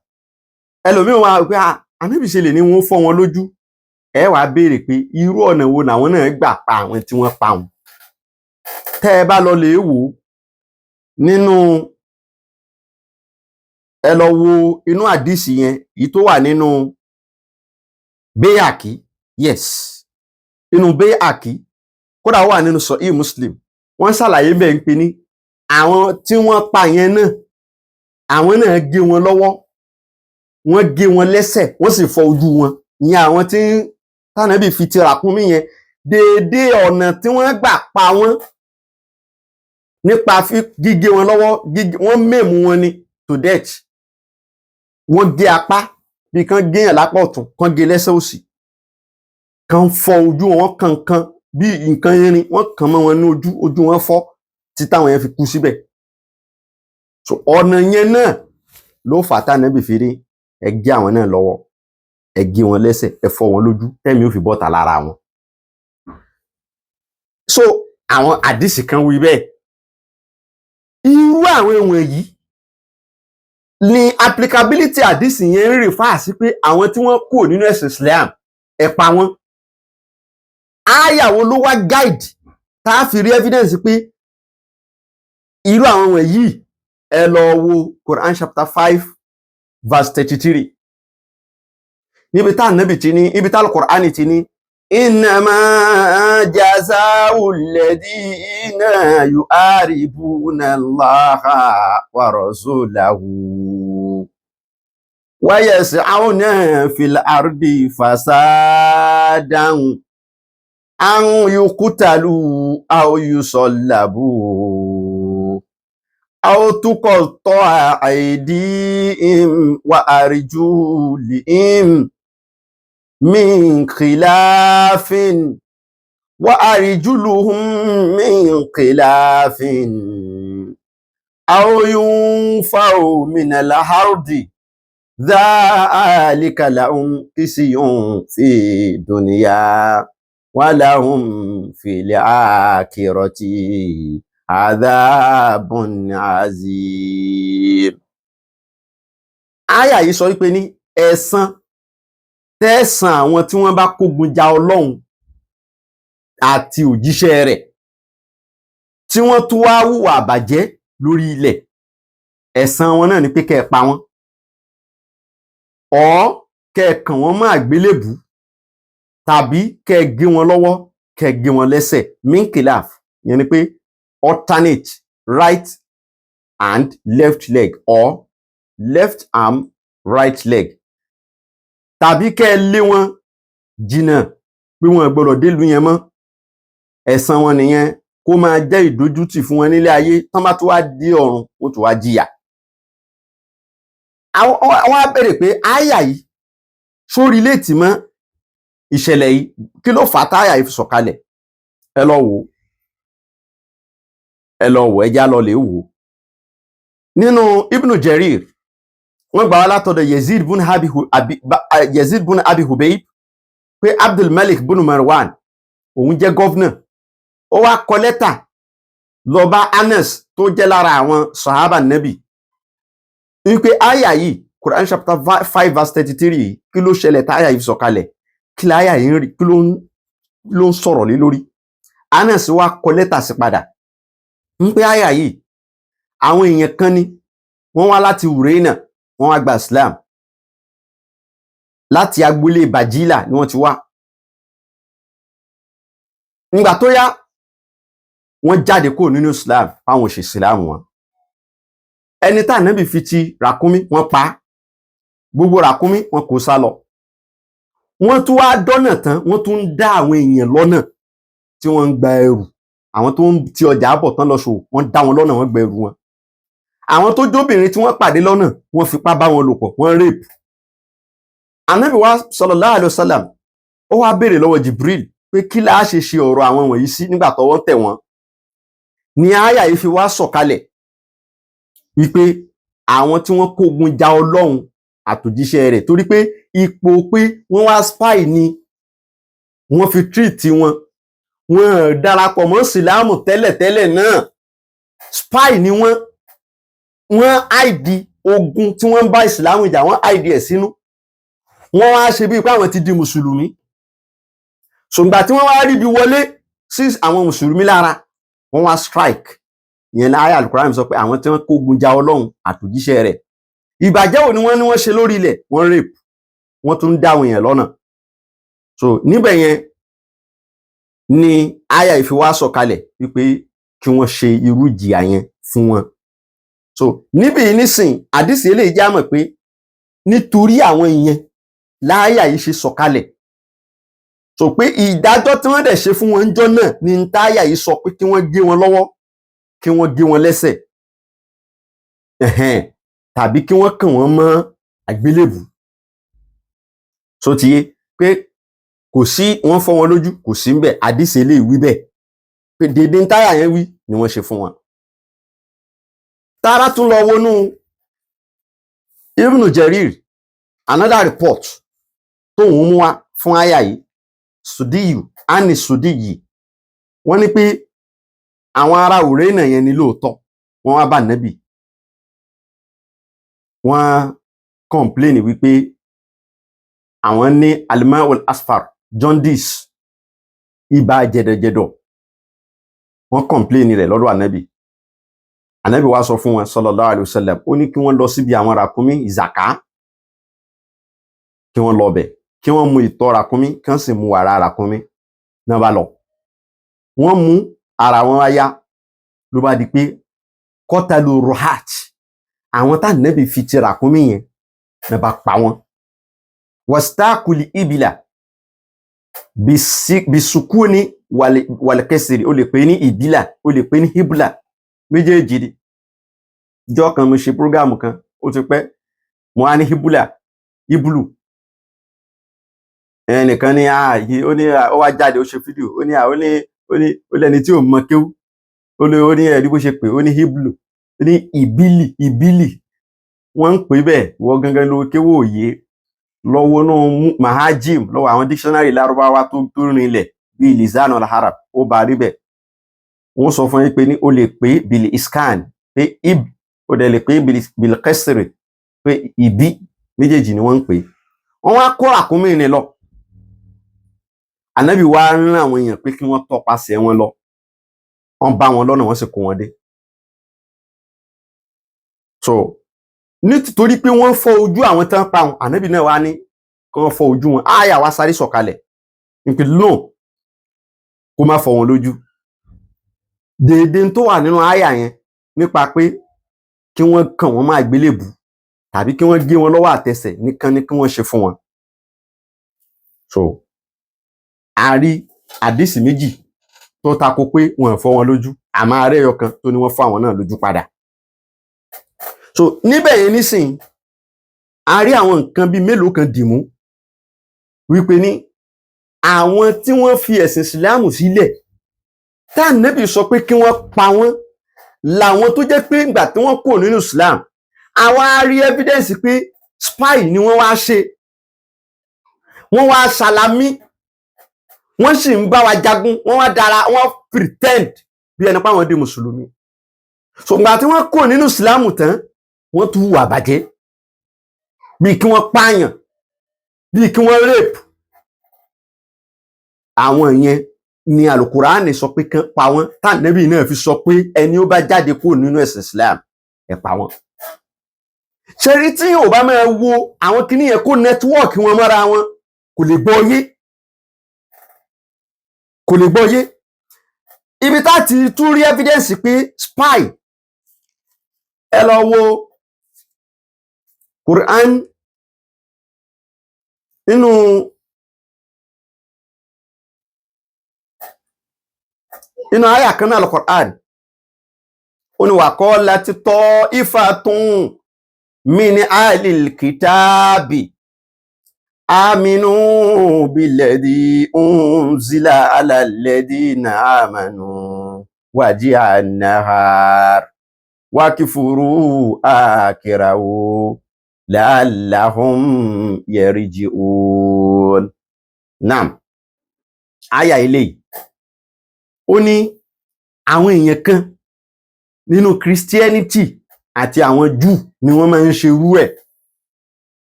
Ẹlòmíràn wá pé ànábì ṣe lè ní wọ́n fọ́ wọn lójú. Ẹ wàá béèrè pé irú ọ̀nà wo làwọn náà gbà pa àwọn tí wọ́n pa wọn. Tẹ́ ẹ bá lọ lè wò ó nínú, ẹ lọ wo inú àdìsí yẹn, èyí tó wà nínú Bayhaqi, yes, inú Bayhaqi, kódà ó wà nínú Sahih Muslim. Wọ́n ṣàlàyé bẹ́ẹ̀ ń pe ní àwọn tí wọ́n pa yẹn náà, àwọn náà gé wọn lọ́wọ́, wọ́n gé wọn lẹ́sẹ̀, wọ́n sì fọ́ ojú wọn. Ìyẹn àwọn tí tànàbì fi ti ràkúnmí yẹn, déédéé ọ̀nà tí wọ́n gbà pa wọ́n nípa gígé wọn lọ́wọ́, wọ́n mèmú wọn ni to death. Wọ́n gé apá, bí kán géèyàn lápá ọ̀tún, kán gé lẹ́sẹ̀ òsì, kán fọ́ ojú wọn kankan bí nǹkan irin, wọ́n kàn mọ́ wọn ní ojú, ojú wọn fọ́ tí táwọn yẹn fi kú síbẹ̀. So ọ̀nà yẹn náà ló fà á tànàbì fi rí ẹ gé àwọn náà lọ́wọ́, ẹ gé wọn lẹ́sẹ̀, ẹ fọ́ wọn lójú, tẹ́mi ó fi bọ́ta lára wọn. So àwọn àdìsí kan wí bẹ́ẹ̀. Irú àwọn wọ̀nyí ni applicability àdìsí yẹn ń refer sí, pé àwọn tí wọ́n kúrò nínú ẹ̀sìn Islam, ẹ pa wọ́n. Áyà wo ló wá guide tá a fi rí evidence pé irú àwọn wọ̀nyí? Ẹ lọ wo Quran chapter 5 verse 33, níbi tá ànábì ti ní, ibi tá Al-Qur'ani ti ní: إنما جزاء الذين يحاربون الله ورسوله ويسعون في الأرض فسادا أن يقتلوا أو يصلبوا أو تقطع أيديهم وأرجلهم من خلاف وأرجلهم من خلاف أو ينفوا من الأرض ذلك لهم خزي في الدنيا. Walahum fil akhirati adhabun azim. Áyà yìí sọ wípé ní ẹ̀san tẹ́sàn àwọn tí wọ́n bá kógun ja Ọlọ́run àti òjíṣẹ́ rẹ̀, tí wọ́n tún wá hùwà àbàjẹ́ lórí ilẹ̀, ẹ̀san wọn náà ni pé kẹ́ ẹ pa wọ́n, ọ̀ kẹ́ ẹ kàn wọ́n mọ́ àgbélébùú, tàbí kẹ́ ẹ gé wọn lọ́wọ́, kẹ́ ẹ gé wọn lẹ́sẹ̀. Minkilaf yẹn ni pé alternate right and left leg or left arm, right leg, tàbí kẹ́ ẹ lé wọn jìnnà pé wọn gbọ́dọ̀ délùú yẹn mọ́. Ẹ̀san wọn nìyẹn, kó máa jẹ́ ìdójútì fún wọn nílé ayé. Tán bá tún wá dé ọ̀run, wọ́n tún wá jìyà. Àwọn á bẹ̀rẹ̀ pé áyà yìí ṣó relate mọ́ ìṣẹ̀lẹ̀ yìí? Kí ló fà á táyà yìí fi sọ̀kalẹ̀? Ẹ lọ wò ó, ẹ lọ wò, ẹ já lọ lè wò ó nínú Ibn Jarir. Wọ́n gbà wá látọ̀dọ̀ Yazid bun Abi Hubayb pé Abdul Malik bun Marwan, òun jẹ́ governor, ó wá kọ lẹ́tà lọ bá Anas tó jẹ́ lára àwọn sahaba nabi, wípé àyà yìí, Quran chapter 5 verse 33 yìí, kí ló ṣẹlẹ̀ táyà yìí fi sọ̀kalẹ̀? Kí láyà yìí ń rí? Kí ló ń sọ̀rọ̀ lé lórí? Anas wá kọ lẹ́tà sí padà ń pé àyà yìí, àwọn èèyàn kan ni wọ́n wá láti Ureina, wọ́n wá gba Islam. Láti agboolé Bajila ni wọ́n ti wá. Nígbà tó yá, wọ́n jáde kúrò nínú Islam fáwọn òṣè Islam wọn. Ẹni tá ànábì fi ti ràkúnmí, wọ́n pa á. Gbogbo ràkúnmí wọn kò sá lọ. Wọ́n tún wá dọ́nà tán, wọ́n tún ń dá àwọn èèyàn lọ́nà tí wọ́n ń gba ẹrù. Àwọn tó ń ti ọjà bọ̀ tán lọ ṣòwò, wọ́n dá wọn lọ́nà, wọ́n gba ẹrù wọn. Àwọn tó jóbìnrin tí wọ́n pàdé lọ́nà, wọ́n fipá bá wọn lò pọ̀, wọ́n rape. Ànábì wa sallallahu alaihi wasallam, ó wá béèrè lọ́wọ́ Jibril pé kí la ṣe ṣe ọ̀rọ̀ àwọn wọ̀nyí sí nígbà tọ́wọ́ tẹ̀ wọ́n, ní àyà yìí fi wá sọ̀kalẹ̀ wípé àwọn tí wọ́n kógun ja Ọlọ́run àtòjíṣẹ́ rẹ̀, torí pé ipò pé wọ́n wá spy ni wọ́n fi treat wọn, wọ́n darapọ̀ mọ́ sílámù tẹ́lẹ̀tẹ́lẹ̀ náà, spy ni wọ́n, wọ́n hide ogun tí wọ́n ń bá ìsìlámù jà, wọ́n hide ẹ̀ sínú. Wọ́n wá ṣe bíi pé àwọn ti di mùsùlùmí. Ṣùgbọ́n tí wọ́n wá ríbi wọlé sí àwọn mùsùlùmí lára, wọ́n wá strike. Ìyẹn ní àyà Al-Qur'an sọ pé àwọn tí wọ́n kógun ja Ọlọ́run àtòjíṣẹ́ rẹ̀, ìbàjẹ́ wo ni wọ́n ní wọ́n ṣe lórí ilẹ̀? Wọ́n rape, wọ́n tún ń dá àwọn èèyàn lọ́nà. So níbẹ̀ yẹn ni àyà ìfi wá sọ̀kalẹ̀ wípé kí wọ́n ṣe irú ìjìyà yẹn fún wọn. So níbí yìí nísìn, àdìsí eléyìí já mọ̀ pé nítorí àwọn ìyẹn láyà yìí ṣe sọ̀kalẹ̀. So pé ìdájọ́ tí wọ́n dẹ̀ ṣe fún wọn ńjọ́ náà ni ń táyà yìí sọ pé kí wọ́n gé wọn lọ́wọ́, kí wọ́n gé wọn lẹ́sẹ̀, ẹ̀hẹ́n, tàbí kí wọ́n kàn wọ́n mọ́ àgbélébù. So ti yé pé kò sí wọ́n fọ́ wọn lójú, kò sí ńbẹ̀. Àdìsí eléyìí wí bẹ́ẹ̀ pé dédé ń táyà yẹn wí ni wọ́n ṣe fún wọn. Tára tún lọ wọnú Ibn Jarir, another report tóun mú wá fún àyà yìí, Sudiyu ani Sudiyi, wọ́n ní pé àwọn ará Urénà yẹn ni lóòótọ́ wọ́n wá bá Nábì, wọ́n complain wípé àwọn ní almaul asfar, jaundice, ibà jẹ̀dọ̀jẹ̀dọ̀. Wọ́n complain rẹ̀ lọ́dọ̀ ànábì. Ànábì wá sọ fún wọn sallallahu alaihi wasallam, ó ní kí wọ́n lọ síbi àwọn ràkúnmí ìzàká, kí wọ́n lọ bẹ̀, kí wọ́n mu ìtọ̀ ràkúnmí, kí wọ́n sì mu wàrà ràkúnmí. Náà bá lọ, wọ́n mú ara wọn wá yá. Ló bá di pé kọ́tàlù ruhat, àwọn tá ànábì fi ti ràkúnmí yẹn náà bá pa wọ́n. Wastakuli ibila bisukuni wàlẹ̀kẹsìrì, o lè pè ní ìbílà, o lè pè ní hibla, méjèèjì ni. Ìjọ kan mo ṣe program kan, ó ti pẹ́, mo á ní hibula, ibulu. Ẹnìkan ní ààyè, ó ní ó wá jáde, ó ṣe fídíò, ó ní ó ní ó ní ó lẹni tí ò mọ kéwú, ó ní ó ní ẹ̀rí bó ṣe pè, ó ní hiblu, ó ní ìbílì, ìbílì wọ́n ń pè bẹ́ẹ̀. Wọ́n gangan ló kéwú òye lọ́wọ́ náà, mahajim lọ́wọ́ àwọn dictionary lárúbáwá tó rinlẹ̀. Bíi lisan al-arab, ó bá rí bẹ́ẹ̀. Wọ́n sọ fún yín pé ní o lè pè bil iskan pé ib, ó dẹ̀ lè pè bil kasri pé ìbí. Méjèèjì ni wọ́n ń pè. Wọ́n wá kó ràkúnmí ni lọ. Ànábì wá rán àwọn èèyàn pé kí wọ́n tọpasẹ̀ wọn lọ. Wọ́n bá wọn lọ́nà, wọ́n sì kó wọn dé. So nítorí pé wọ́n fọ́ ojú àwọn tán pa wọn, Ànábì náà wá ní kí wọ́n fọ́ ojú wọn. Áyà wá sáré sọ̀kalẹ̀ nípe no, kó má fọ́ wọn lójú. Déédéé tó wà nínú áyà yẹn nípa pé kí wọ́n kàn wọ́n máa gbélébù tàbí kí wọ́n gé wọn lọ́wọ́ àtẹsẹ̀ nìkan ni kí wọ́n ṣe fún wọn. So a rí àdìsí méjì tó tako pé wọn ò fọ́ wọn lójú, àmọ́ ààrẹ ẹyọ kan tó ní wọ́n fọ́ àwọn náà lójú padà. So níbẹ̀ yẹn nísìnyí, a rí àwọn nǹkan bíi mélòó kan dìmú wípé ní àwọn tí wọ́n fi ẹ̀sìn Ìsìláàmù sílẹ̀ tá Ànábì sọ pé kí wọ́n pa wọ́n làwọn tó jẹ́ pé ìgbà tí wọ́n kúrò nínú Islam, àwa rí evidence pé spy ni wọ́n wá ṣe. Wọ́n wá ṣàlámí, wọ́n sì ń bá wa jagun. Wọ́n wá dára, wọ́n pretend bí ẹni pé àwọn di mùsùlùmí. So ìgbà tí wọ́n kúrò nínú Islam tán, wọ́n tún hùwà bàjẹ́, bíi kí wọ́n pààyàn, bíi kí wọ́n rape. Àwọn yẹn ni Àlùkùránì sọ pé kán pa wọ́n, tànàbí náà fi sọ pé ẹni ó bá jáde kúrò nínú ẹ̀sìn Islam, ẹ pa wọ́n. Ṣe rí tí ò bá máa wo àwọn kinní yẹn, kó network wọn mọ́ra wọn, kò lè gbọ́ yé, kò lè gbọ́ yé. Ibi tá ti tún rí evidence pé spy, ẹ lọ wo Quran nínú àyà kan náà lọ Quran, ó ní waqalat ta'ifatun min ahlil kitabi aminu billadhi unzila ala alladhina amanu wajha nahar wakifuru akirahu la'allahum yarji'un. Naam, àyà eléyìí, ó ní àwọn èèyàn kan nínú Christianity àti àwọn Jew ni wọ́n máa ń ṣe irú ẹ̀.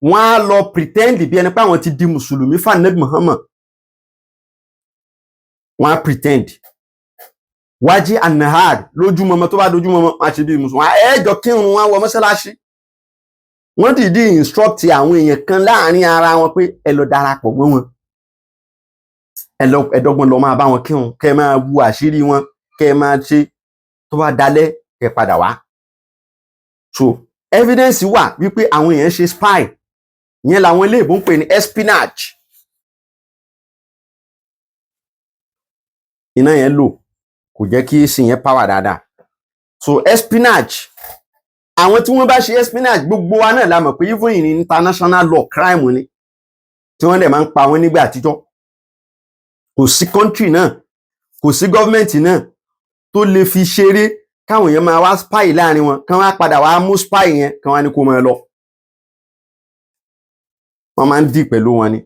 Wọ́n á lọ pretend bí ẹni pé àwọn ti di mùsùlùmí fún Ànábì Muhammad. Wọ́n á pretend wájí anahad lójúmọmọ. Tó bá dojúmọmọ, wọ́n á ṣe bí mùsùlùmí, ẹjọ kírun, wọn wọ mọ́ṣáláṣí. Wọ́n dìídì instruct àwọn èèyàn kan láàrin ara wọn pé ẹ lọ darapọ̀ mọ́ wọn, ẹ lọ ẹdọ́gbọ́n lọ máa bá wọn kírun, kẹ́ ẹ máa wu àṣírí wọn, kẹ́ ẹ máa ṣe. Tó bá dalẹ̀, kẹ́ ẹ padà wá. So evidence wà wípé àwọn èèyàn ṣe spy. Ìyẹn làwọn iléèbó ń pè ní espionage. Iná yẹn lò kò jẹ́ kí èsì yẹn power dáadáa. So espionage, àwọn tí wọ́n bá ṣe espionage, gbogbo wa náà la mọ̀ pé even in international law, crime ni, tí wọ́n dẹ̀ máa ń pa wọ́n nígbà àtijọ́. Kò sí country náà, kò sí gọ́ọ̀mẹ̀ntì náà tó lè fi ṣeré káwọn èèyàn máa wá spy láàrin wọn, kán wá padà wá mú spy yẹn, kán wá ní kó máa lọ. Wọ́n máa ń dì pẹ̀lú wọn ni.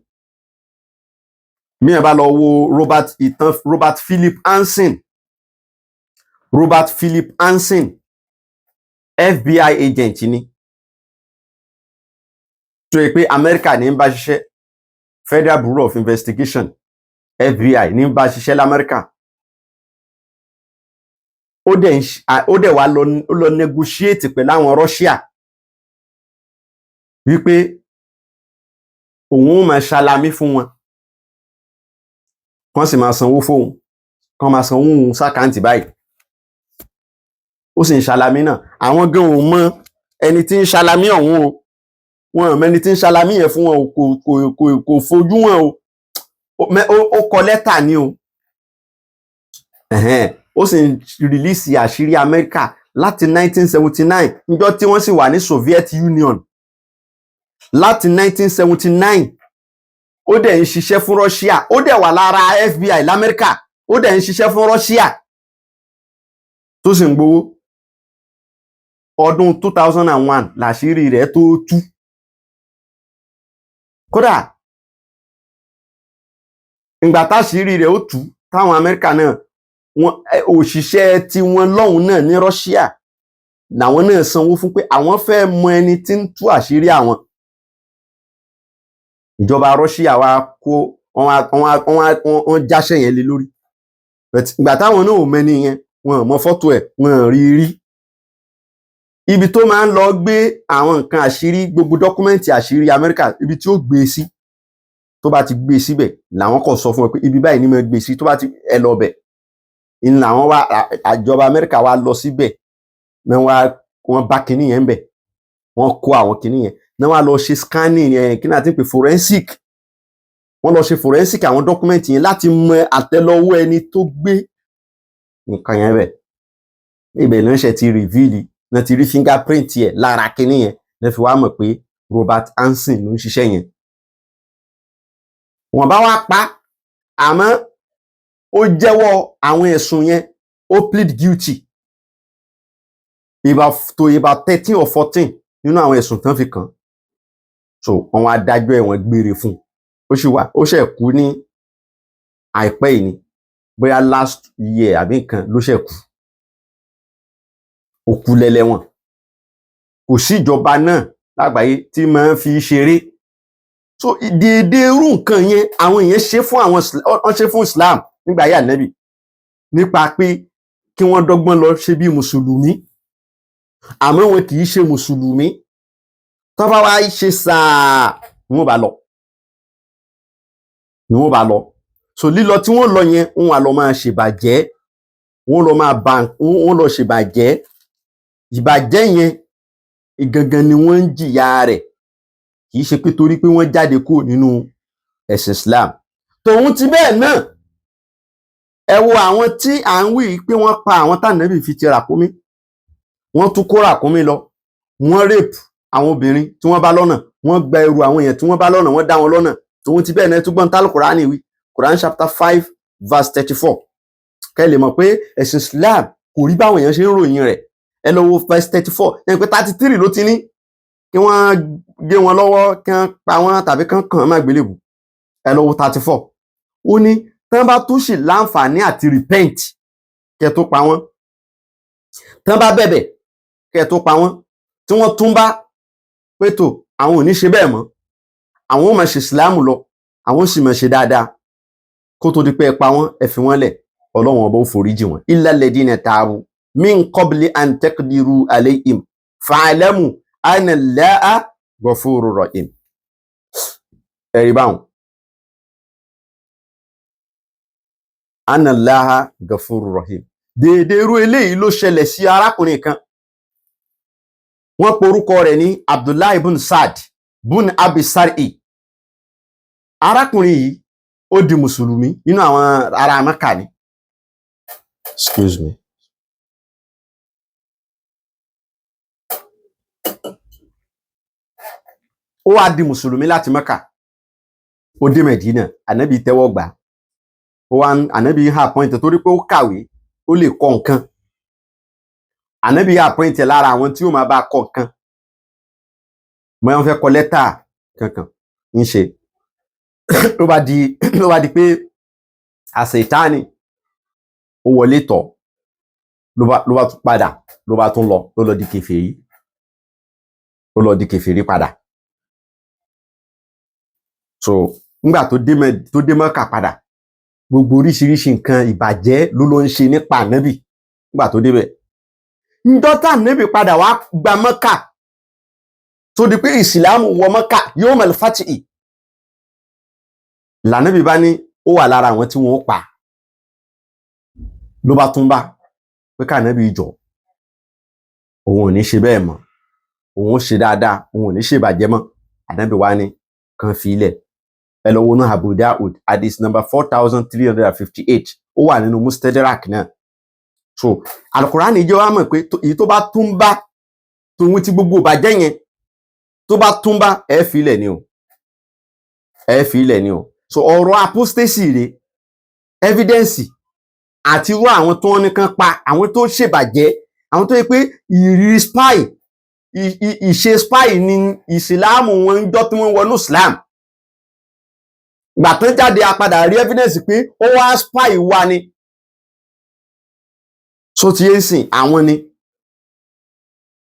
Bí ẹ bá lọ wo Robert, ìtàn Robert Philip Hansen, Robert Philip Hansen, FBI agent ni, tó yẹ pé Amẹ́ríkà ní ń bá ṣiṣẹ́, Federal Bureau of Investigation, FBI ní ń bá ṣiṣẹ́ l'Amẹ́ríkà. Ó dẹ̀ wá lọ, ó lọ negotiate pẹ̀lú àwọn Russia wípé òun ó máa ṣalamí fún wọn, kán sì máa sanwó fóun, kán máa sanwó òun sí account báyìí. Ó sì ń ṣalamí náà. Àwọn gan ò mọ ẹni tí ń ṣalamí ọ̀hún o. Wọn ò mọ ẹni tí ń ṣalamí yẹn fún wọn o. Kò fojú wọn o. Ó kọ lẹ́tà ni o. Ẹ̀hẹ́n, ó sì ń release àṣírí Amẹ́ríkà láti 1979, níjọ́ tí wọ́n sì wà ní Soviet Union. Láti 1979, ó dẹ̀ ń ṣiṣẹ́ fún Russia. Ó dẹ̀ wà lára FBI l'Amẹ́ríkà, ó dẹ̀ ń ṣiṣẹ́ fún Russia, tó sì ń gbowó. Ọdún 2001 làṣírí rẹ̀ tó tú. Kódà Ìgbà táṣìírí rẹ̀ ó tú, táwọn Amẹ́ríkà náà, wọn òṣìṣẹ́ tiwọn lọ́hùn náà ní Russia làwọn náà sanwó fún pé àwọn fẹ́ mọ ẹni tí ń tú àṣírí àwọn. Ìjọba Russia wa kó wọn wá wọn jáṣẹ́ yẹn lé lórí. But ìgbà táwọn náà ò mẹni yẹn, wọn ò mọ fọ́tò ẹ̀, wọn ò rí rí. Ibi tó máa ń lọ gbé àwọn nǹkan àṣírí, gbogbo document àṣírí Amẹ́ríkà, ibi tí ó gbé e sí, tó bá ti gbé e síbẹ̀, làwọn kò sọ fún ẹ pé ibi báyìí ni mo gbé e sí. Tó bá ti ẹ lọ bẹ̀ ń làwọn wá, àjọba Amẹ́ríkà wá lọ síbẹ̀ náà, wá wọ́n bá kinní yẹn ń bẹ̀, wọ́n kó àwọn kinní yẹn náà, wá lọ ṣe scanning yẹn, kí náà ti ń pè, forensic. Wọ́n lọ ṣe forensic àwọn document yẹn láti mọ àtẹ́lẹwọ́ ẹni tó gbé nǹkan yẹn bẹ̀. Ibẹ̀ náà ṣe ti reveal náà, ti rí fingerprint ẹ̀ lára kinní yẹn náà, fi wá mọ̀ pé Robert Hansen ló ń ṣiṣẹ́ yẹn. Wọ́n bá wá pa, àmọ́ ó jẹ́wọ́ àwọn ẹ̀sùn yẹn, ó plead guilty about 13 or 14 nínú àwọn ẹ̀sùn tán fi kàn. So wọ́n wá dájọ́ ẹ̀wọ̀n gbére fún un. Ó sì wà, ó ṣẹ̀ kú ní àìpẹ́ yìí ni, bóyá last year àbí nǹkan ló ṣẹ̀ kú. Ó kú lẹ́lẹ́wọ̀n. Kò sí ìjọba náà lágbàáyé tí máa ń fi ṣeré. So déédéé irú nǹkan yẹn, àwọn èèyàn ṣe fún àwọn, wọ́n ṣe fún Islam nígbà ayé Ànábì, nípa pé kí wọ́n dọ́gbọ́n lọ ṣe bí mùsùlùmí, àmọ́ wọn kì í ṣe mùsùlùmí. Tó bá wá ṣe sáà, ni wọ́n bá lọ, ni wọ́n bá lọ. So lílọ tí wọ́n lọ yẹn, wọ́n wà lọ máa ṣèbàjẹ́, wọ́n lọ máa ba, wọ́n lọ ṣèbàjẹ́. Ìbàjẹ́ yẹn gangan ni wọ́n ń jìyà rẹ̀, kì í ṣe pé torí pé wọ́n jáde kúrò nínú ẹ̀sìn Islam. Tòun ti bẹ́ẹ̀ náà, ẹ wo àwọn tí à ń wí pé wọ́n pa àwọn tànàbì fi ti ràkúnmí, wọ́n tún kó ràkúnmí lọ, wọ́n rape àwọn obìnrin tí wọ́n bá lọ́nà, wọ́n gba ẹrù àwọn èèyàn tí wọ́n bá lọ́nà, wọ́n dá wọn lọ́nà. Tòun ti bẹ́ẹ̀ náà, tún gbọ́n tálùkùránì wí, Quran chapter 5 verse 34, kẹ́ lè mọ̀ pé ẹ̀sìn Islam kò rí báwọn èèyàn ṣe ń ròyìn rẹ̀. Ẹ lọ wo verse 34 ẹ̀ pé 33 ló ti ní kí wọ́n gé wọn lọ́wọ́, kí wọ́n pa wọ́n tàbí kán kàn án má gbélébù. Ẹ lọ wo 34, ó ní tán bá tún sì láǹfààní àti repent kẹ́ tó pa wọ́n, tán bá bẹ̀bẹ̀ kẹ́ tó pa wọ́n, tí wọ́n tún bá pé tó àwọn ò ní ṣe bẹ́ẹ̀ mọ́, àwọn ò máa ṣe ìsìláàmù lọ, àwọn ò sì máa ṣe dáadáa, kó tó di pé ẹ pa wọ́n, ẹ fi wọ́n lẹ̀, Ọlọ́run Ọba ó foríjì wọ́n. Illa alladhina tabu min qabli an taqdiru alayhim fa'lamu anna Allaha ghafurur rahim. Ẹ̀rí báwọn, anna Allaha ghafurur rahim. Déédéé irú eléyìí ló ṣẹlẹ̀ sí arákùnrin kan, wọ́n porúkọ rẹ̀ ní Abdullahi ibn Saad bun Abi Sar'i. Arákùnrin yìí, ó di mùsùlùmí nínú àwọn ará Mẹ́kà ni. Excuse me. Ó wá di mùsùlùmí láti Mẹ́kà, ó dé Mẹ̀dínà, ànábì tẹ́wọ́ gbà ó. Wá ànábì appoint, torí pé ó kàwé, ó lè kọ nǹkan. Ànábì appoint lára àwọn tí ó máa bá kọ nǹkan, mọ́ wọ́n fẹ́ kọ lẹ́tà kankan ń ṣe. Ló bá di pé àṣetánì ó wọlé tọ̀, ló bá tún padà, ló bá tún lọ, ló lọ di kèfèrí, ó lọ di kèfèrí padà. So nígbà tó dé Mọ́kà padà, gbogbo oríṣiríṣi nǹkan ìbàjẹ́ ló ló ń ṣe nípa ànábì. Nígbà tó débẹ̀, ńjọ́ tá ànábì padà wá gba Mọ́kà, tó di pé ìsìlámù wọ Mọ́kà, yawmal fatihi, lànábì bá ní ó wà lára àwọn tí wọ́n pa. Ló bá tún bá pé káànábì jọ, òun ò ní ṣe bẹ́ẹ̀ mọ́, òun ó ṣe dáadáa, òun ò ní ṣe ìbàjẹ́ mọ́. Ànábì wá ní kan fi ilẹ̀. Ẹ lọ wọnú Abu Daud, hadith number 4358, ó wà nínú Mustadrak náà. So Alukurani jẹ́ wá mọ̀ pé èyí tó bá tún bá tòun ti gbogbo ìbàjẹ́ yẹn, tó bá tún bá, ẹ fi ilẹ̀ ni o, ẹ fi ilẹ̀ ni o. So ọ̀rọ̀ apostasy rèé, evidence àti irú àwọn tó ń nìkan pa, àwọn tó ṣèbàjẹ́, àwọn tó yẹ pé ìrírí spy, ìṣe spy ni ìsìláàmù wọn ń jọ́ tí wọ́n wọnú Islam. Ìgbà tán jáde, a padà rí evidence pé ó wá spy wa ni. So ti yé sìn, àwọn ni,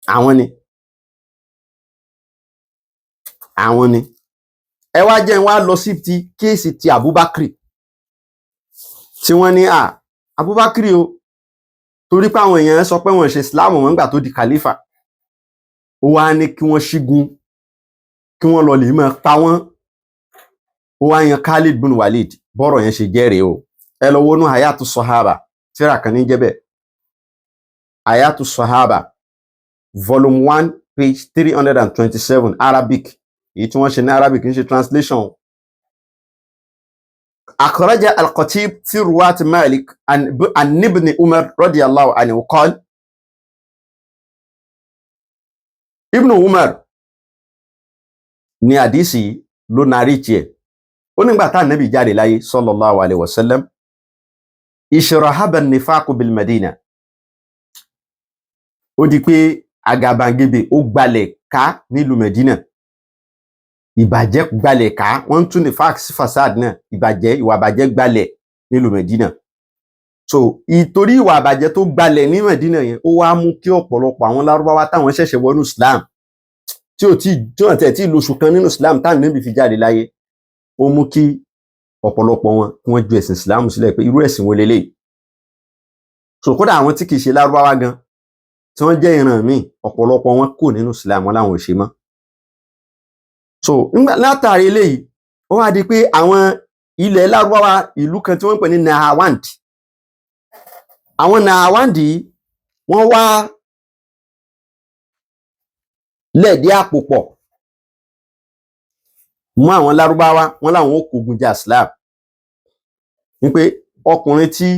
àwọn ni, àwọn ni. Ẹ wá jẹ́ n wá lọ sí ti case ti Abubakar tí wọ́n ní à Abubakar o, torí pé àwọn èèyàn sọ pé wọ́n ṣe Islam wọn nígbà tó di khalifa, ó wá ní kí wọ́n ṣígun, kí wọ́n lọ lè máa pa wọ́n. Ó wá yan Khalid bin Walid. Bọ́rọ̀ yẹn ṣe jẹ́ rèé o. Ẹ lọ wọnú Hayatu Sahaba, tíra kan ní jẹ́ bẹ́ẹ̀, Hayatu Sahaba, volume 1, page 327, Arabic, èyí tí wọ́n ṣe ní Arabic, ń ṣe translation. أخرج الخطيب في رواة مالك عن ابن عمر رضي الله عنه قال، Ibn Umar ní àdísì ló narí tiẹ̀. Ó nígbà tá ànábì jáde láyé sallallahu alaihi wasallam, ishrahaba nifaqu bil Madina, ó di pé àgàbàgebè ó gbalẹ̀ ká nílùú Medina, ìbàjẹ́ gbalẹ̀ ká. Wọ́n ń tún nifaq sí fasad náà, ìbàjẹ́, ìwà àbàjẹ́ gbalẹ̀ nílùú Medina. So ìtorí ìwà àbàjẹ́ tó gbalẹ̀ ní Medina yẹn, ó wá mú kí ọ̀pọ̀lọpọ̀ àwọn Lárúbáwá táwọn ṣẹ̀ṣẹ̀ wọnú Islam, tí ò tí tí wọ́n tẹ̀ tí lóṣù kan nínú Islam táwọn níbi fi jáde láyé, ó mú kí ọ̀pọ̀lọpọ̀ wọn kí wọ́n ju ẹ̀sìn Islam sílẹ̀ pé irú ẹ̀sìn wo leléyìí. So kódà àwọn tí kìí ṣe Lárúbáwá gan, tí wọ́n jẹ́ ìran míì, ọ̀pọ̀lọpọ̀ wọn kò nínú Islam, wọn láwọn ò ṣe mọ́. So nígbà látàrí eléyìí, ó wá di pé àwọn ilẹ̀ Lárúbáwá, ìlú kan tí wọ́n ń pè ní Nahawand, àwọn Nahawand yìí, wọ́n wá lẹ̀dí àpò pọ̀ mú àwọn Lárúbáwá, wọn láwọn ó kógun jà Islam, wípé ọkùnrin tí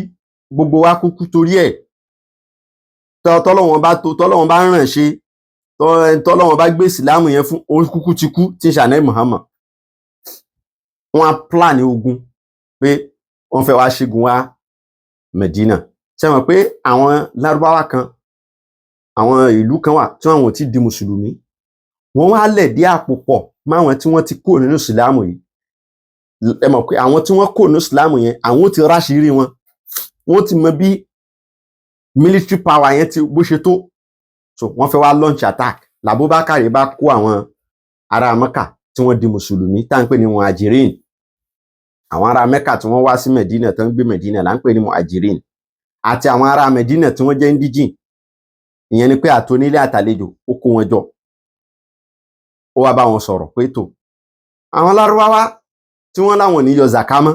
gbogbo wa kúkú torí ẹ̀, tọ́lọ́wọ́n bá tó, tọ́lọ́wọ́n bá ràn ṣe, tọ́lọ́wọ́n bá gbé ìsìlámù yẹn fún, òun kúkú ti kú, tí ń ṣànẹ́ Muhammad. Wọ́n á plan ogun pé wọ́n fẹ́ wá ṣígun wá Medina. Ṣe mọ̀ pé àwọn Lárúbáwá kan, àwọn ìlú kan wà tí àwọn ò tí di mùsùlùmí, wọ́n wá lẹ̀dí àpò pọ̀ máwọn tí wọ́n ti kúrò nínú ìsìlámù yìí. Ẹ mọ̀ pé àwọn tí wọ́n kúrò nínú ìsìlámù yẹn, àwọn ó ti ráṣìírí wọn, wọ́n ti mọ bí military power yẹn ti bó ṣe tó. So wọ́n fẹ́ wá launch attack. Làbúbákàrè bá kó àwọn ará Mẹ́kà tí wọ́n di mùsùlùmí, tá à ń pè ní muhajirin. Àwọn ará Mẹ́kà tí wọ́n wá sí Medina, tó ń gbé Medina, là ń pè ní muhajirin, àti àwọn ará Medina tí wọ́n jẹ́ indigene, ìyẹn ni pé àtonílé àtàlejò, ó kó wọn jọ, ó wá bá wọn sọ̀rọ̀ pé tó àwọn Lárúbáwá tí wọ́n láwọn ò ní yọ zaka mọ́,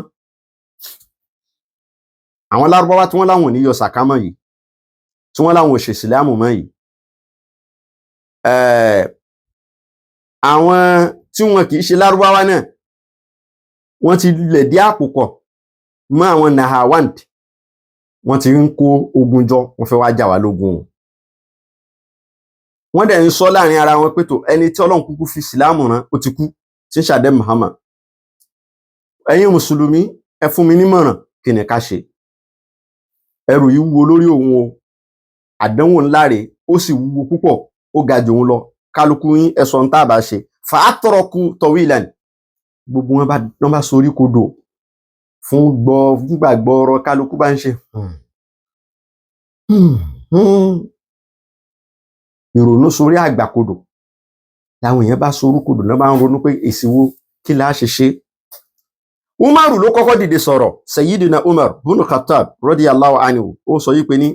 àwọn Lárúbáwá tí wọ́n láwọn ò ní yọ zaka mọ́ yìí, tí wọ́n láwọn ò ṣe ìsìlámù mọ́ yìí, àwọn tí wọn kì í ṣe Lárúbáwá náà, wọ́n ti lẹ̀dí àpò pọ̀ mọ́ àwọn Nahawand, wọ́n ti ń kó ogun jọ, wọ́n fẹ́ wá jà wá lógun o. Wọ́n dẹ̀ ń sọ láàrin ara wọn pé tó ẹni tí Ọlọ́run kúkú fi ìsìlámù rán, ó ti kú, tí ń ṣàdé Muhammad. Ẹ̀yin mùsùlùmí, ẹ fún mi nímọ̀ràn, kí ni ká ṣe? Ẹrù yìí wúwo lórí òun o, àdánwò ńlá rèé, ó sì wúwo púpọ̀, ó ga jù òun lọ. Kálukú yín, ẹ sọ ohun tá a bá ṣe. Fàátọrọkù tọwílàn, gbogbo wọn bá sorí kodò fún gbọ fúngbà gbọrọ, kálukú bá ń ṣe ìrònú sórí àgbàkodò. Làwọn èèyàn bá sorí kodò náà, bá ń ronú pé èsì wo, kí la ṣe ṣe. Umaru ló kọ́kọ́ dìde sọ̀rọ̀. Sayyidina Umar bunu Khattab radiyallahu anhu, ó sọ yìí pé ní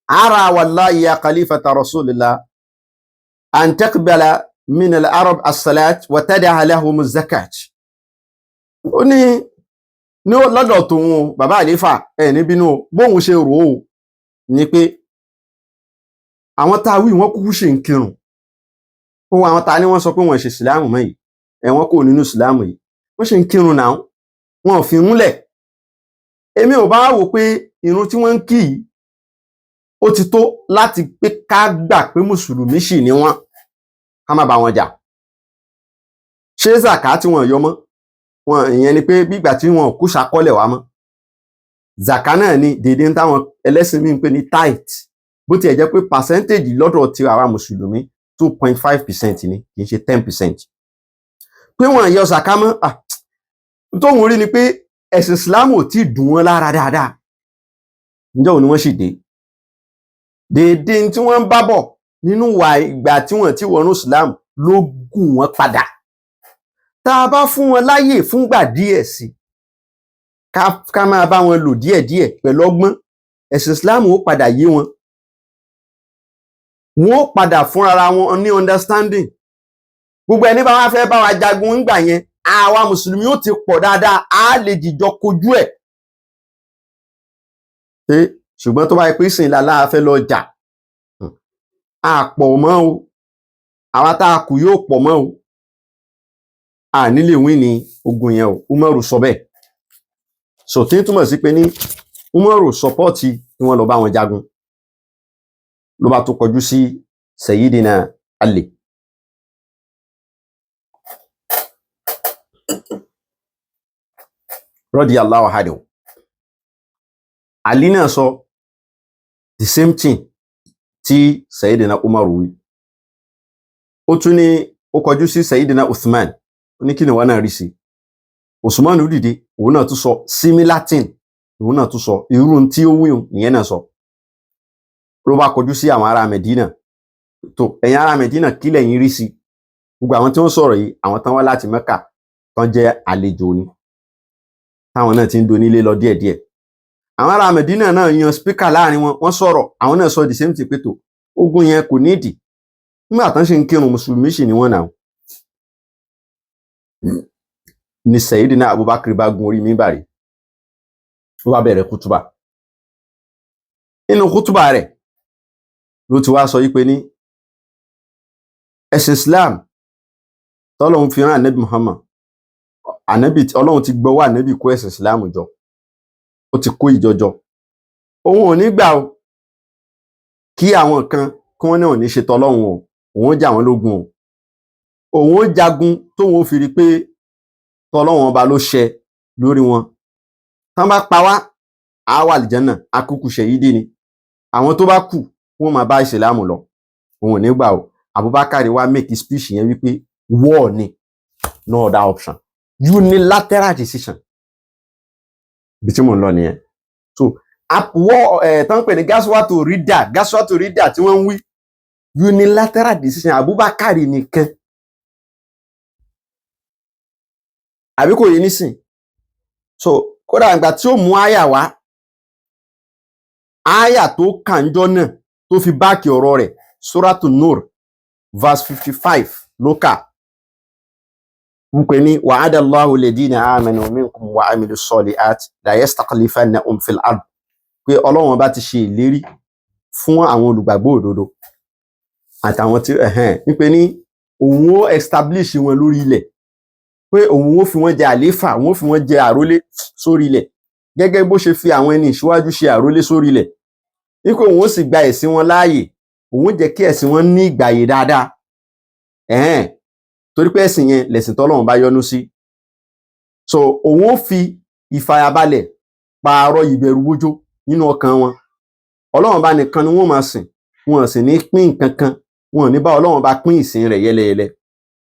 ara wallahi ya khalifata rasulillah an taqbala min al-arab as-salat wa tada'a lahum az-zakat. Ó ní ní lọ́dọ̀ tòun o, bàbá àléfà, ẹ̀ ní bínú o, bóun ṣe rò ó ni pé àwọn tá a wí, wọ́n kúkú ṣe ń kírun ó wọ àwọn tá a ní wọ́n sọ pé wọ́n ṣe ìsìláàmù mọ́ yìí, ẹ̀ wọ́n kò nínú ìsìláàmù yìí, wọ́n ṣe ń kírun náà, wọn ò fi irun lẹ̀. Èmi ò bá wò pé irun tí wọ́n ń kí yìí ó ti tó láti pé ká gbà pé mùsùlùmí ṣì ni wọ́n, ká má bá wọn jà. Ṣé zàká tí wọ́n yọ mọ́ wọn, ìyẹn ni pé bígbà tí wọn kú ṣàkọọ́lẹ̀ wá mọ́ zàká náà ni déédéé táwọn ẹlẹ́sìn míì ń pè ní tithe, bó tiẹ̀ jẹ́ pé percentage lọ́dọ̀ ti àwa mùsùlùmí, 2.5% ni, kì í ṣe 10%. Pé wọ́n yọ zàká mọ́. Tóun rí ni pé ẹ̀sìn Islam ò tí ì dùn wọ́n lára dáadáa. Ǹjẹ́ òun ni wọ́n sì dé déédéé tí wọ́n ń bá bọ̀ nínú wà ìgbà tí wọ́n ti wọnú Islam ló gùn wọ́n padà. Tá a bá fún wọn láyè fúngbà díẹ̀ sí, ká máa bá wọn lò díẹ̀díẹ̀ pẹ̀lú ọgbọ́n, ẹ̀sìn Islam ó padà yé wọn, wọn ó padà fúnra wọn ní understanding. Gbogbo ẹni bá wá fẹ́ bá wa jagun ńgbà yẹn, àwa mùsùlùmí ó ti pọ̀ dáadáa, á lè jìjọ kojú ẹ̀. Ṣé ṣùgbọ́n tó bá yẹ pé ìsìn làlá fẹ́ lọ jà, á pọ̀ mọ́ o, àwa tá a kù yóò pọ̀ mọ́ o, a ní lè win ní ogun yẹn o. Umaru sọ bẹ́ẹ̀. So tí ń túmọ̀ sí pé ní Umaru support kí wọ́n lọ bá wọn jagun. Ló bá tó kọjú sí Sayyidina Ali. Radiyallahu anhu. Ali náà sọ the same thing tí Sayyidina Umaru wí. Ó tún ní ó kọjú sí Sayyidina Uthman, ó ní kí ni wọn náà rí sí. Usman dìde, òun náà tún sọ similar thing, òun náà tún sọ irú tí ó wí ìyẹn náà sọ. Ló bá kọjú sí àwọn ará Medina. Tó ẹ̀yin ará Medina, kí lẹ̀yin rí sí? Gbogbo àwọn tí wọ́n sọ̀rọ̀ yìí, àwọn tán wá láti Mẹ́kà tán jẹ́ àlejò ni, táwọn náà ti ń donílé lọ díẹ̀díẹ̀. Àwọn ará Medina náà yan speaker láàrin wọn, wọ́n sọ̀rọ̀, àwọn náà sọ the same thing pé tó ogun yẹn kò nídìí nígbà tán ṣe ń kírun, mùsùlùmí sì ni wọ́n náà. Ni Sayyidina Abubakar bá gun orí mímbàrí, ó bá bẹ̀rẹ̀ kútùbà. Nínú kútùbà rẹ̀ ló ti wá sọ yí pé ní ẹ̀sìn Islam tọ́lọ́hun fi rán Ànábì Muhammad, Ànábì Ọlọ́run ti gbọ́wọ́ Ànábì kó ẹ̀sìn Islam jọ, ó ti kó ìjọ jọ. Òun ò ní gbà o kí àwọn kan kí wọ́n náà ní ṣe tọ́lọ́hun o, òun ó jà wọ́n lógun o, òun ó jagun tóun ó fi rí pé tọ́lọ́hun ọba ló ṣẹ lórí wọn. Tán bá pa wá, á wà àlìjánà, akúkú ṣẹ̀yídì ni. Àwọn tó bá kù wọ́n máa bá ìsìlámù lọ, òun ò ní gbà o. Abubakar wá make speech yẹn wípé war ni, no other option, unilateral decision. Ibi tí mò ń lọ nìyẹn. So war ẹ̀ tán pè ní gaswatu rida, gaswatu rida tí wọ́n ń wí, unilateral decision, Abubakar nìkan. Àbí kò yé nísìn? So kódà ìgbà tí ó mú àyà wá, àyà tó kànjọ́ náà tó fi báàkì ọ̀rọ̀ rẹ̀, Suratu Nur verse 55 ló kà ń pè ní wa'ada Allahu alladhina amanu minkum wa amilu solihat la yastakhlifannahum fil ard, pé Ọlọ́run bá ti ṣe ìlérí fún àwọn olùgbàgbọ́ òdodo àtàwọn tí ẹ̀hẹ́n ń pè ní òun ó establish wọn lórí ilẹ̀, pé òun ó fi wọ́n jẹ àléfà, òun ó fi wọ́n jẹ àrólé sórí ilẹ̀ gẹ́gẹ́ bó ṣe fi àwọn ẹni ìṣíwájú ṣe àrólé sórí ilẹ̀, wípé òun ó sì gba ẹ̀sìn wọn láàyè, òun ó jẹ́ kí ẹ̀sìn wọn ní ìgbàyè dáadáa, ẹ̀hẹ́n, torí pé ẹ̀sìn yẹn lẹ̀sìn tọ́lọ́run bá yọ́nú sí. So òun ó fi ìfàyàbalẹ̀ pààrọ̀ ìbẹ̀rù bójó nínú ọkàn wọn. Ọlọ́run bá nìkan ni wọ́n máa sìn, wọn sì ní pín nǹkan kan, wọn ò ní bá Ọlọ́run bá pín ìsìn rẹ̀ yẹlẹyẹlẹ.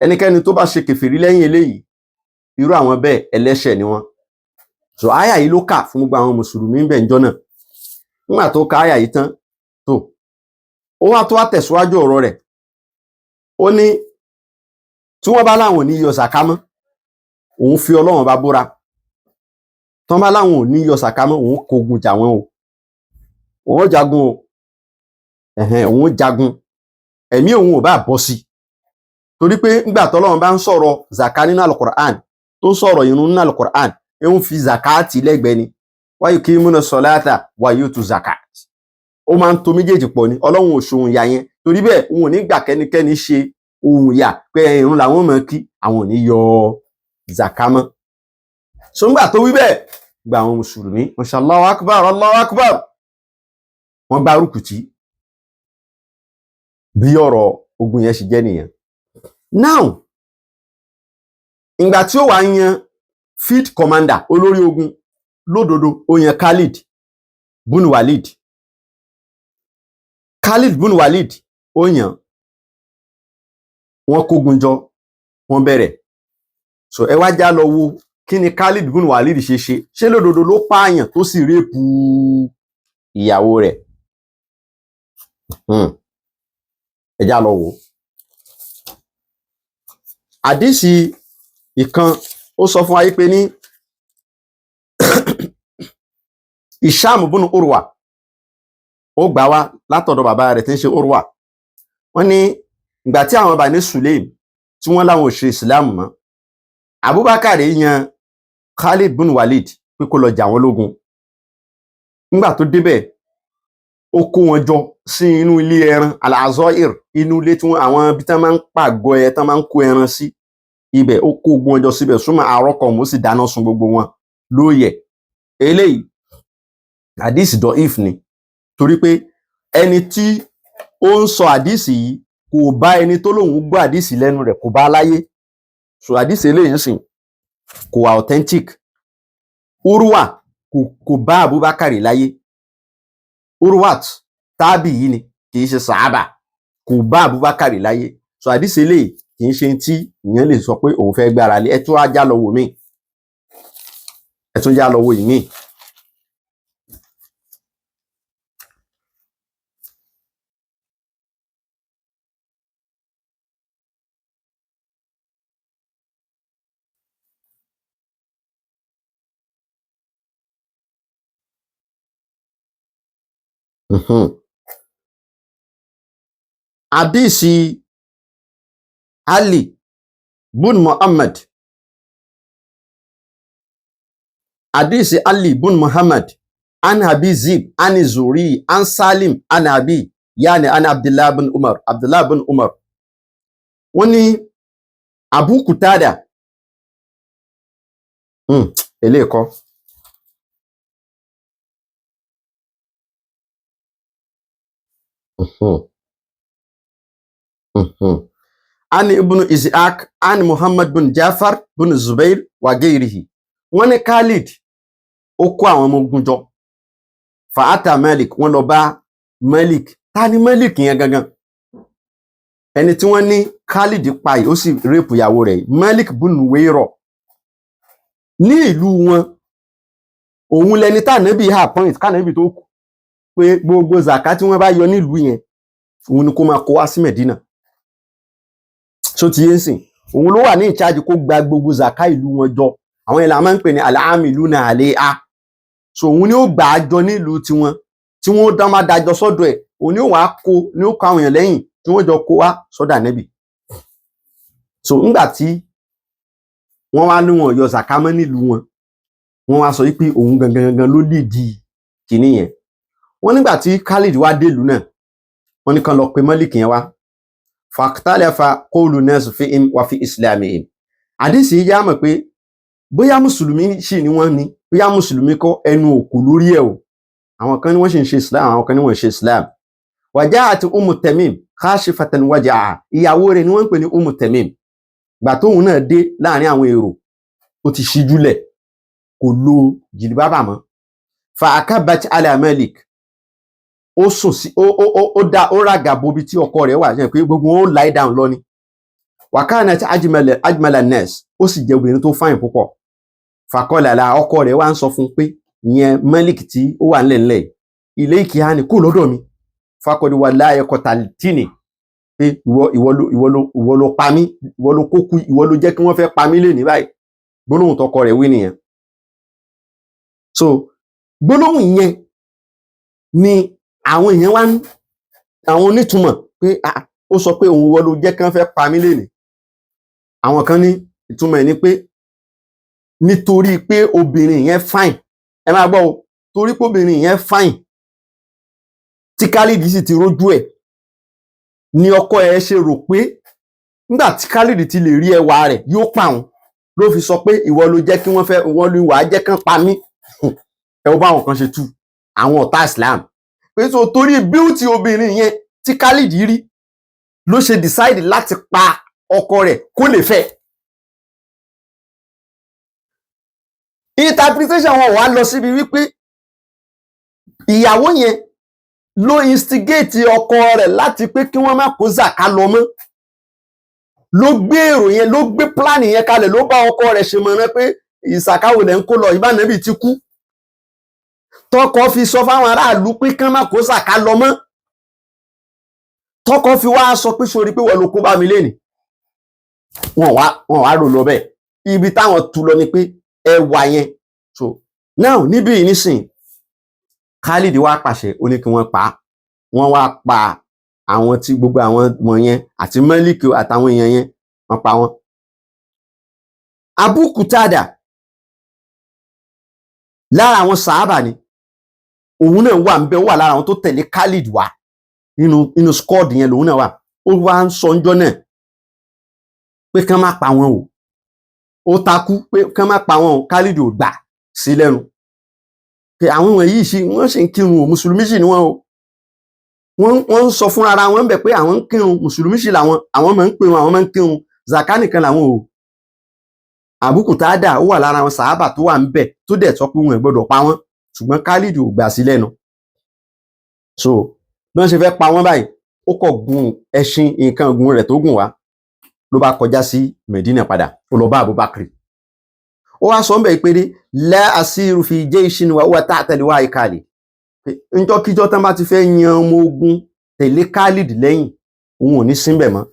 Ẹnikẹ́ni tó bá ṣe kèfèrí lẹ́yìn eléyìí, irú àwọn bẹ́ẹ̀ ẹlẹ́ṣẹ̀ ni wọ́n. So àyà yìí ló kà fún gbogbo àwọn mùsùlùmí bẹ́ẹ̀ níjọ́ náà. Nígbà tó ka àyà yìí tán, tó ó wá tó wá tẹ̀síwájú ọ̀rọ̀ rẹ̀, ó ní tí wọ́n bá láwọn ò ní yọ sàká mọ́, òun fi Ọlọ́run bá búra, tí wọ́n bá láwọn ò ní yọ sàká mọ́, òun kógun jà wọ́n o, òun ó jagun o, ẹ̀hẹ́n, òun ó jagun, ẹ̀mí òun ò bá bọ́ sí i. Torí pé ńgbà tọ́lọ́run bá ń sọ̀rọ̀ zaka nínú alukur'an, tó ń sọ̀rọ̀ irun nínú alukur'an, ń fi zakati lẹ́gbẹ̀ẹ́ ni, wa yuqimuna salata wa yutu zakat, ó máa ń to méjèèjì pọ̀ ni. Ọlọ́run ò ṣohun ìyà yẹn, torí bẹ́ẹ̀ òun ò ní gbà kẹ́nikẹ́ni ṣe ohun ìyà pé irun làwọn mọ̀ kí àwọn ò ní yọ zaka mọ́. So ńgbà tó wí bẹ́ẹ̀, gba àwọn mùsùlùmí, masha Allahu akbar, Allahu akbar, wọ́n gbá rúkùtì. Bí ọ̀rọ̀ ogun yẹn ṣe jẹ́ nìyẹn. Now ìgbà tí ó wá yan field commander, olórí ogun lódodo, ó yan Khalid bun Walid. Khalid bun Walid ó yan, wọ́n kógun jọ, wọ́n bẹ̀rẹ̀. So ẹ wá já lọ wo Kí ni Khalid bin Walid ṣe ṣe? Ṣé lódodo ló pààyàn tó sì rape ìyàwó rẹ̀? Ẹ já lọ wò ó. Àdìsí ìkan ó sọ fún wa yí pé ní Hisham bin Urwa ó gbà wá látọ̀dọ̀ bàbá rẹ̀ tí ń ṣe Urwa. Wọ́n ní ìgbà tí àwọn Bani Sulaim tí wọ́n láwọn ò ṣe Ìsìláàmù mọ́, Abubakar yan Khalid bin Walid pé kó lọ jà wọ́n lógun. Nígbà tó débẹ̀, ó kó wọn jọ sí inú ilé ẹran Al-Azoir, inú ilé tí wọ́n àwọn ibi tí wọ́n máa ń pàgọ́ ẹ, tí wọ́n máa ń kó ẹran sí ibẹ̀, ó kó gbogbo wọn jọ síbẹ̀. Súnmọ́ àrọ́kọ̀ ó sì dáná sun gbogbo wọn lóòyẹ̀. Eléyìí àdìsí dọ̀íf ni, torí pé ẹni tí ó ń sọ àdìsí yìí kò bá ẹni tó lóun gbọ́ àdìsí lẹ́nu rẹ̀, kò bá láyé. So àdìsí eléyìí ń sìn kò wà authentic. Urwa kò bá Abubakar láyé. Urwat tábì yìí ni, kì í ṣe sàábà, kò bá Abubakar láyé. So àdìsí eléyìí kì í ṣe tí ìyẹn lè sọ pé òun fẹ́ gbára lé. Ẹ tún á já lọ wò míì, ẹ tún já lọ wò ìmíì. Àdìsí Ali bun Muhammad, àdìsí Ali bun Muhammad an Abi Zib an Zuri an Salim an Abi yaani an Abdullah bin Umar, Abdullah bin Umar. Wọ́n ní Abu Kutada eléyìí kọ́. An ibn Ishaq an Muhammad bin Jafar bin Zubair wa gairihi. Wọ́n ní Khalid ó kó àwọn ọmọ ogun jọ. Fa'ata Malik, wọ́n lọ bá Malik. Ta ni Malik yẹn gangan? Ẹni tí wọ́n ní Khalid pa yìí, ó sì rape ìyàwó rẹ̀ yìí. Malik bin Nuwaira. Ní ìlú wọn, òun lẹni tá ànábì appoint kánàbì tó kú pé gbogbo zaka tí wọ́n bá yọ nílùú yẹn, òun ni kó máa kó wá sí Medina. Ṣó ti yé ń sìn? Òun ló wà ní ìcháàjì kó gba gbogbo zaka ìlú wọn jọ. Àwọn yẹn la máa ń pè ní al-amiluna alayha. So òun ni ó gbà á jọ nílùú tiwọn, tí wọ́n dán máa dájọ sọ́dọ̀ ẹ̀, òun ni ó wàá kó, ni ó kó àwọn èèyàn lẹ́yìn tí wọ́n jọ kó wá sọ́dọ̀ ànábì. So ńgbà tí wọ́n wá ní wọn yọ zaka mọ́ nílùú wọn, wọ́n wá sọ wípé òun gangan gangan ló lìdí kìíní yẹn. Wọ́n nígbà tí Khalid wá délùú náà, wọ́n ní kán lọ pe Malik yẹn wá. Fàtàlẹ́fà qawlu nas fihim wa fi islamihim. Àdìsí yìí já mọ̀ pé bóyá mùsùlùmí sì ni wọ́n ní, bóyá mùsùlùmí kọ́, ẹnu òkú lórí ẹ̀ o. Àwọn kan ní wọ́n sì ń ṣe Islam, àwọn kan ní wọ́n ń ṣe Islam. Waja'at Ummu Tamim kashifatan wajhaha. Ìyàwó rẹ̀ ni wọ́n ń pè ní Ummu Tamim. Gbà tóun náà dé láàrin àwọn èrò, ó ti ṣíjúlẹ̀, kò lo jìlìbábà mọ́. Fa akabat ala Malik. Ó sùn sí, ó dá, ó ràgà bobi tí ọkọ rẹ̀ wà, ṣe pé gbogbo wọn ó lie down lọ ni. Wa kanat ajmala nas, ó sì jẹ́ obìnrin tó fáyìn púpọ̀. Faqala la, ọkọ rẹ̀ wá ń sọ fún un pé ìyẹn Malik tí ó wà ńlẹ̀ ńlẹ̀ ilé ìkíyà ni kó lọ́dọ̀ mi. Faqad wallahi qataltini, pé ìwọ ìwọ ló ìwọ ló ìwọ ló pa mí, ìwọ ló kókú, ìwọ ló jẹ́ kí wọ́n fẹ́ pa mí lé ní báyìí. Gbólóhùn tọkọ rẹ̀ wí nìyẹn. So gbólóhùn yẹn ni àwọn èèyàn wá ń àwọn onítùmọ̀ pé ó sọ pé òun wọ́n ló jẹ́ kí wọ́n fẹ́ pa mí lénìí. Àwọn kan ní ìtumọ̀ ẹ̀ ni pé nítorí pé obìnrin yẹn fine, ẹ máa gbọ́ o, torí pé obìnrin yẹn fine tí Khalid sì ti rójú ẹ̀ ni ọkọ ẹ̀ ṣe rò pé nígbà tí Khalid ti lè rí ẹwà rẹ̀ yóò pa òun, ló fi sọ pé ìwọ ló jẹ́ kí wọ́n fẹ́, ìwọ ló wàá jẹ́ kán pa mí. Ẹ wo báwọn kan ṣe tú àwọn ọ̀tá Islam pé so torí bíútì obìnrin yẹn tí Khalid rí ló ṣe decide láti pa ọkọ rẹ̀ kó lè fẹ́. Interpretation wọn wá lọ síbi wípé ìyàwó yẹn ló instigate ọkọ rẹ̀ láti pé kí wọ́n má kó zaka lọ mọ́, ló gbé èrò yẹn, ló gbé plan yẹn kalẹ̀, ló bá ọkọ rẹ̀ ṣe mọ̀ràn pé Ìsàkáwò lẹ́ ń kó lọ, ìbánẹ́bì ti kú. Tọkọ fi sọ fáwọn aráàlú pé kán má kó sàká lọ mọ́. Tọkọ fi wá sọ pé sórí pé wọ́n ló kó bá mi lénìí. Wọ́n wá rò lọ bẹ́ẹ̀. Ibi táwọn tu lọ ni pé ẹwà yẹn. So now níbí yìí nísìn, Khalid wá pàṣẹ, ó ní kí wọ́n pa á. Wọ́n wá pa àwọn tí gbogbo àwọn wọ̀nyẹn àti Malik àtàwọn èèyàn yẹn, wọ́n pa wọ́n. Abu Kutada lára àwọn sàábà ni òun náà wà nbẹ, ó wà lára àwọn tó tẹ̀lé Khalid wá nínú squad yẹn lòun náà wà. Ó wá ń sọ ńjọ́ náà pé kán má pa wọn o. Ó takú pé kán má pa wọn o. Khalid ò gbà sí lẹ́nu pé àwọn wọ̀nyí sì wọ́n sì ń kírun o, mùsùlùmí sì ni wọ́n o. Wọ́n ń sọ fúnra ara wọn bẹ̀ pé àwọn ń kírun, mùsùlùmí sì làwọn, àwọn máa ń pèrun, àwọn máa ń kírun, zaka nìkan làwọn o. Abu Kutada ó wà lára àwọn sàábà tó wà ń bẹ̀ tó dẹ̀ sọ pé wọn ò gbọ́dọ̀ pa wọ́n, ṣùgbọ́n Khalid ò gbà sí lẹ́nu. So bí wọ́n ṣe fẹ́ pa wọ́n báyìí, ó kọ̀ gun ẹṣin nǹkan gun rẹ̀ tó gùn wá, ló bá kọjá sí Medina padà, ó lọ bá Abubakar. Ó wá sọ ń bẹ̀ pé la asiru fi jayshin wa huwa tahta liwa'i Khalid. Njọ́kíjọ́ tán bá ti fẹ́ yan ọmọ ogun tẹ̀lé Khalid lẹ́yìn, òun ò ní sínbẹ̀ mọ́.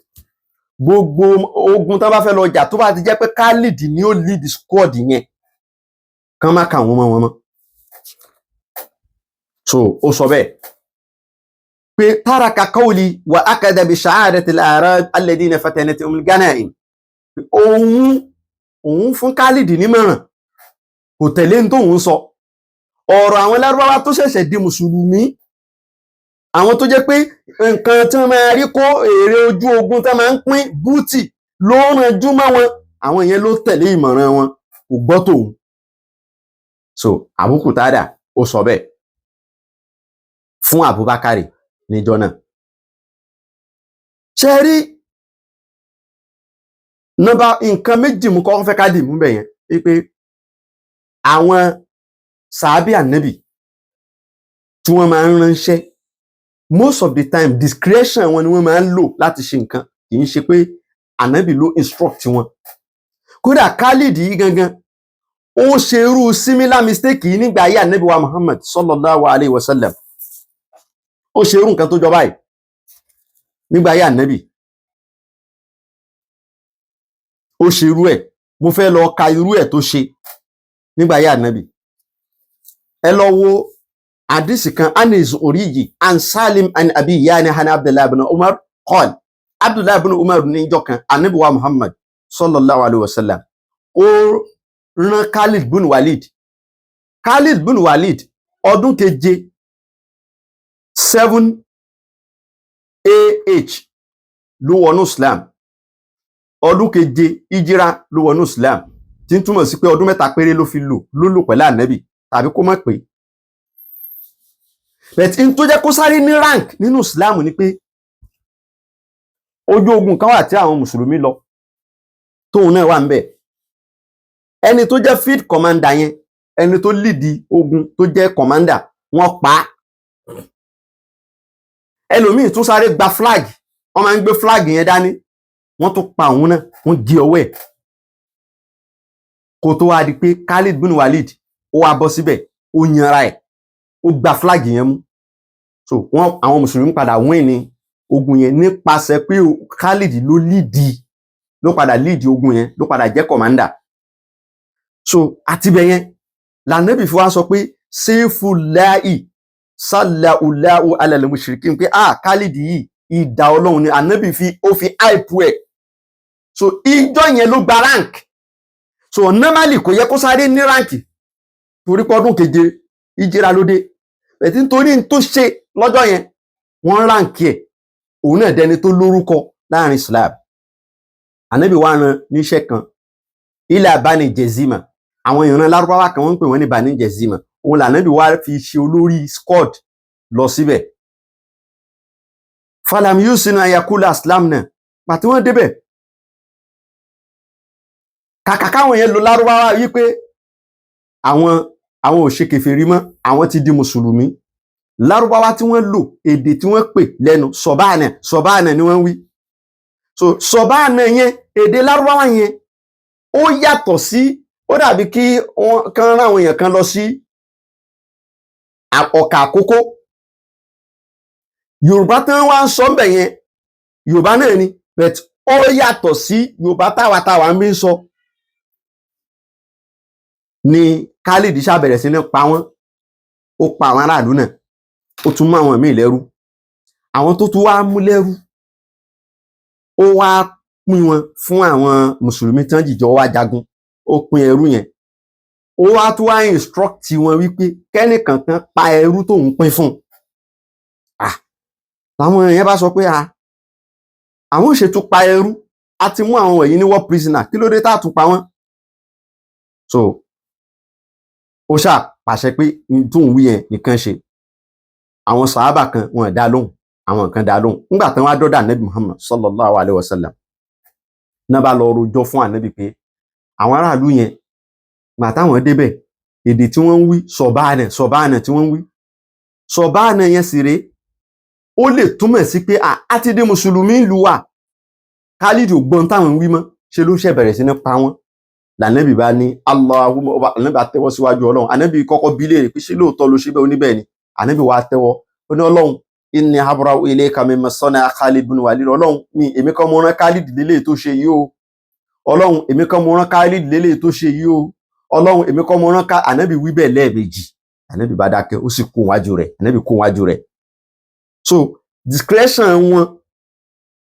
Gbogbo ogun tán bá fẹ́ lọ jà, tó bá ti jẹ́ pé Khalid ni ó lead squad yẹn, kán má kà wọ́n mọ́ wọn mọ́. So ó sọ bẹ́ẹ̀ pé taraka qawli wa akada bi shahadati al-a'rab alladhina fatanatuhum al-ghanaim. Òun fún Khalid nímọ̀ràn, kò tẹ̀lé ní tóun sọ. Ọ̀rọ̀ àwọn lárúbáwá tó ṣẹ̀ṣẹ̀ di mùsùlùmí, àwọn tó jẹ́ pé nǹkan tí wọ́n máa rí kó èrè ojú ogun tí wọ́n máa ń pín booty ló ranjú mọ́ wọn, àwọn yẹn ló tẹ̀lé ìmọ̀ràn wọn, kò gbọ́ tòun. So Abu Kutada ó sọ bẹ́ẹ̀ fún Abubakar níjọ́ náà. Ṣe rí nọ́mbà nǹkan méjì mú kọ́kọ́ fẹ́ ká dì mú bẹ̀ yẹn, wípé àwọn sàábì ànábì tí wọ́n máa ń ránṣẹ́, most of the time discretion wọn ni wọ́n máa ń lò láti ṣe nǹkan, kì í ṣe pé ànábì ló instruct wọn. Kódà Khalid yìí gangan, ó ṣe irú similar mistake yìí nígbà ayé ànábì wa Muhammad sallallahu alayhi wa sallam. Ó ṣe irú nǹkan tó jọ báyìí nígbà ayé ànábì, ó ṣe irú ẹ̀. Mo fẹ́ lọ ka irú ẹ̀ tó ṣe nígbà ayé ànábì. Ẹ lọ wo àdìsí kan, anis oríyì an Salim an abi yani han Abdullahi ibn Umar qal. Abdullahi ibn Umar níjọ́ kan, ànábì wa Muhammad sallallahu alayhi wa sallam ó rán Khalid bin Walid. Khalid bin Walid, ọdún keje, 7 AH ló wọnú Islam. Ọdún keje ìjírá ló wọnú Islam, tí ń túmọ̀ sí pé ọdún 3 péré ló fi lò ló lò pẹ̀lú ànábì, tàbí kó má pé. But n tó jẹ́ kó sáré ní rank nínú Islam ni pé ojú ogun kan wà tí àwọn mùsùlùmí lọ, tóun náà wà ń bẹ̀. Ẹni tó jẹ́ field commander yẹn, ẹni tó lead ogun tó jẹ́ commander, wọ́n pa á. Ẹlòmíì tún sáré gba flag, wọ́n máa ń gbé flag yẹn dání, wọ́n tún pa òun náà, wọ́n gé ọwọ́ ẹ̀. Kó tó wá di pé Khalid bin Walid ó wá bọ́ síbẹ̀, ó yanra ẹ̀, ó gba flag yẹn mú. So wọ́n àwọn mùsùlùmí padà win ní ogun yẹn nípasẹ̀ pé Khalid ló lead, ló padà lead ogun yẹn, ló padà jẹ́ commander. So àtibẹ̀ yẹn lànàbì fi wá sọ pé Seifullahi sallallahu alal mushrikin, pé ah, Khalid yìí, ìdá Ọlọ́run ni. Ànábì fi ó fi hype ẹ̀. So ìjọ yẹn ló gba rank. So normally kò yẹ kó sáré ní rank, torí pọ́dún keje ìjìra ló dé bẹ̀tí, nítorí n tó ṣe lọ́jọ́ yẹn, wọ́n rank ẹ̀, òun náà dẹni tó lórúkọ láàrin Islam. Ànábì wa rán níṣẹ́ kan ilẹ̀ Bani Jezima, àwọn ìran lárúbáwá kan, wọ́n ń pè wọ́n ní Bani Jezima. Òun lànábì wa fi ṣe olórí squad lọ síbẹ̀. Falam yusinu ayakula aslam náà pàtí wọ́n débẹ̀, kàkà káwọn yẹn lo lárúbáwá yí pé àwọn ò ṣe kèfèrí mọ́, àwọn ti di mùsùlùmí, lárúbáwá tí wọ́n lò, èdè tí wọ́n pè lẹ́nu, sọ̀báànà sọ̀báànà ni wọ́n wí. So sọ̀báànà yẹn, èdè lárúbáwá yẹn, ó yàtọ̀ sí Ó dàbí kí wọ́n kán rán àwọn èèyàn kan lọ sí Ọ̀kà Àkókó. Yorùbá tán wá ń sọ ńbẹ̀ yẹn, Yorùbá náà ni, but ó yàtọ̀ sí Yorùbá táwa táwa ń bí ń sọ. Ni Khalid ṣàbẹ̀rẹ̀ sí ní pa wọ́n. Ó pa àwọn aráàlú náà, ó tún mú àwọn míì lẹ́rú. Àwọn tó tún wá mú lẹ́rú, ó wá pín wọn fún àwọn mùsùlùmí tán jìjọ wá jagun. Ó pín ẹrú yẹn, ó wá tún wá instruct wọn wípé kẹ́nìkankan pa ẹrú tóun pín fún un. Ah, làwọn yẹn bá sọ pé, ah, àwọn ò ṣe tún pa ẹrú? A ti mú àwọn wọ̀nyí ní war prisoner, kí ló dé tá a tún pa wọ́n? So ó ṣáà pàṣẹ pé n tóun wí yẹn nìkan ṣe. Àwọn sàhábà kan, wọn dá lóhùn, àwọn kan dá lóhùn. Nígbà tán wá dọ́dọ̀ Ànábì Muhammad sallallahu alayhi wa sallam náà, bá lọ rojọ́ fún Ànábì pé àwọn aráàlú yẹn, gbà táwọn débẹ̀, èdè tí wọ́n ń wí, sọ̀báànà sọ̀báànà tí wọ́n ń wí, sọ̀báànà yẹn sì rèé, ó lè túmọ̀ sí pé a ti di mùsùlùmí ìlú wa. Khalid ò gbọ́n táwọn ń wí mọ́, ṣe ló ṣe bẹ̀rẹ̀ sí ní pa wọ́n. Lànàbì bá ní Allahumma ọba. Ànábì bá tẹ́wọ́ síwájú Ọlọ́run. Ànábì kọ́kọ́ bí léèrè pé, ṣé lóòótọ́ ló ṣe bẹ́ẹ̀? Oníbẹ̀ ni. Ànábì wá tẹ́wọ́, ó ní, "Ọlọ́run, inni abra'u ilayka mimma sana'a Khalid bin Walid. Ọlọ́run mi, èmi kọ́ mo rán Khalid lélẹ̀ tó ṣe yìí o. Ọlọ́run, èmi kọ́ mo rán Khalid lélẹ̀ tó ṣe yìí o. Ọlọ́run, èmi kọ́ mo rán ká." Ànábì wí bẹ́ẹ̀ lẹ́ẹ̀mejì, Ànábì bá dákẹ́, ó sì kó wájú rẹ̀. Ànábì kó wájú rẹ̀. So discretion wọn,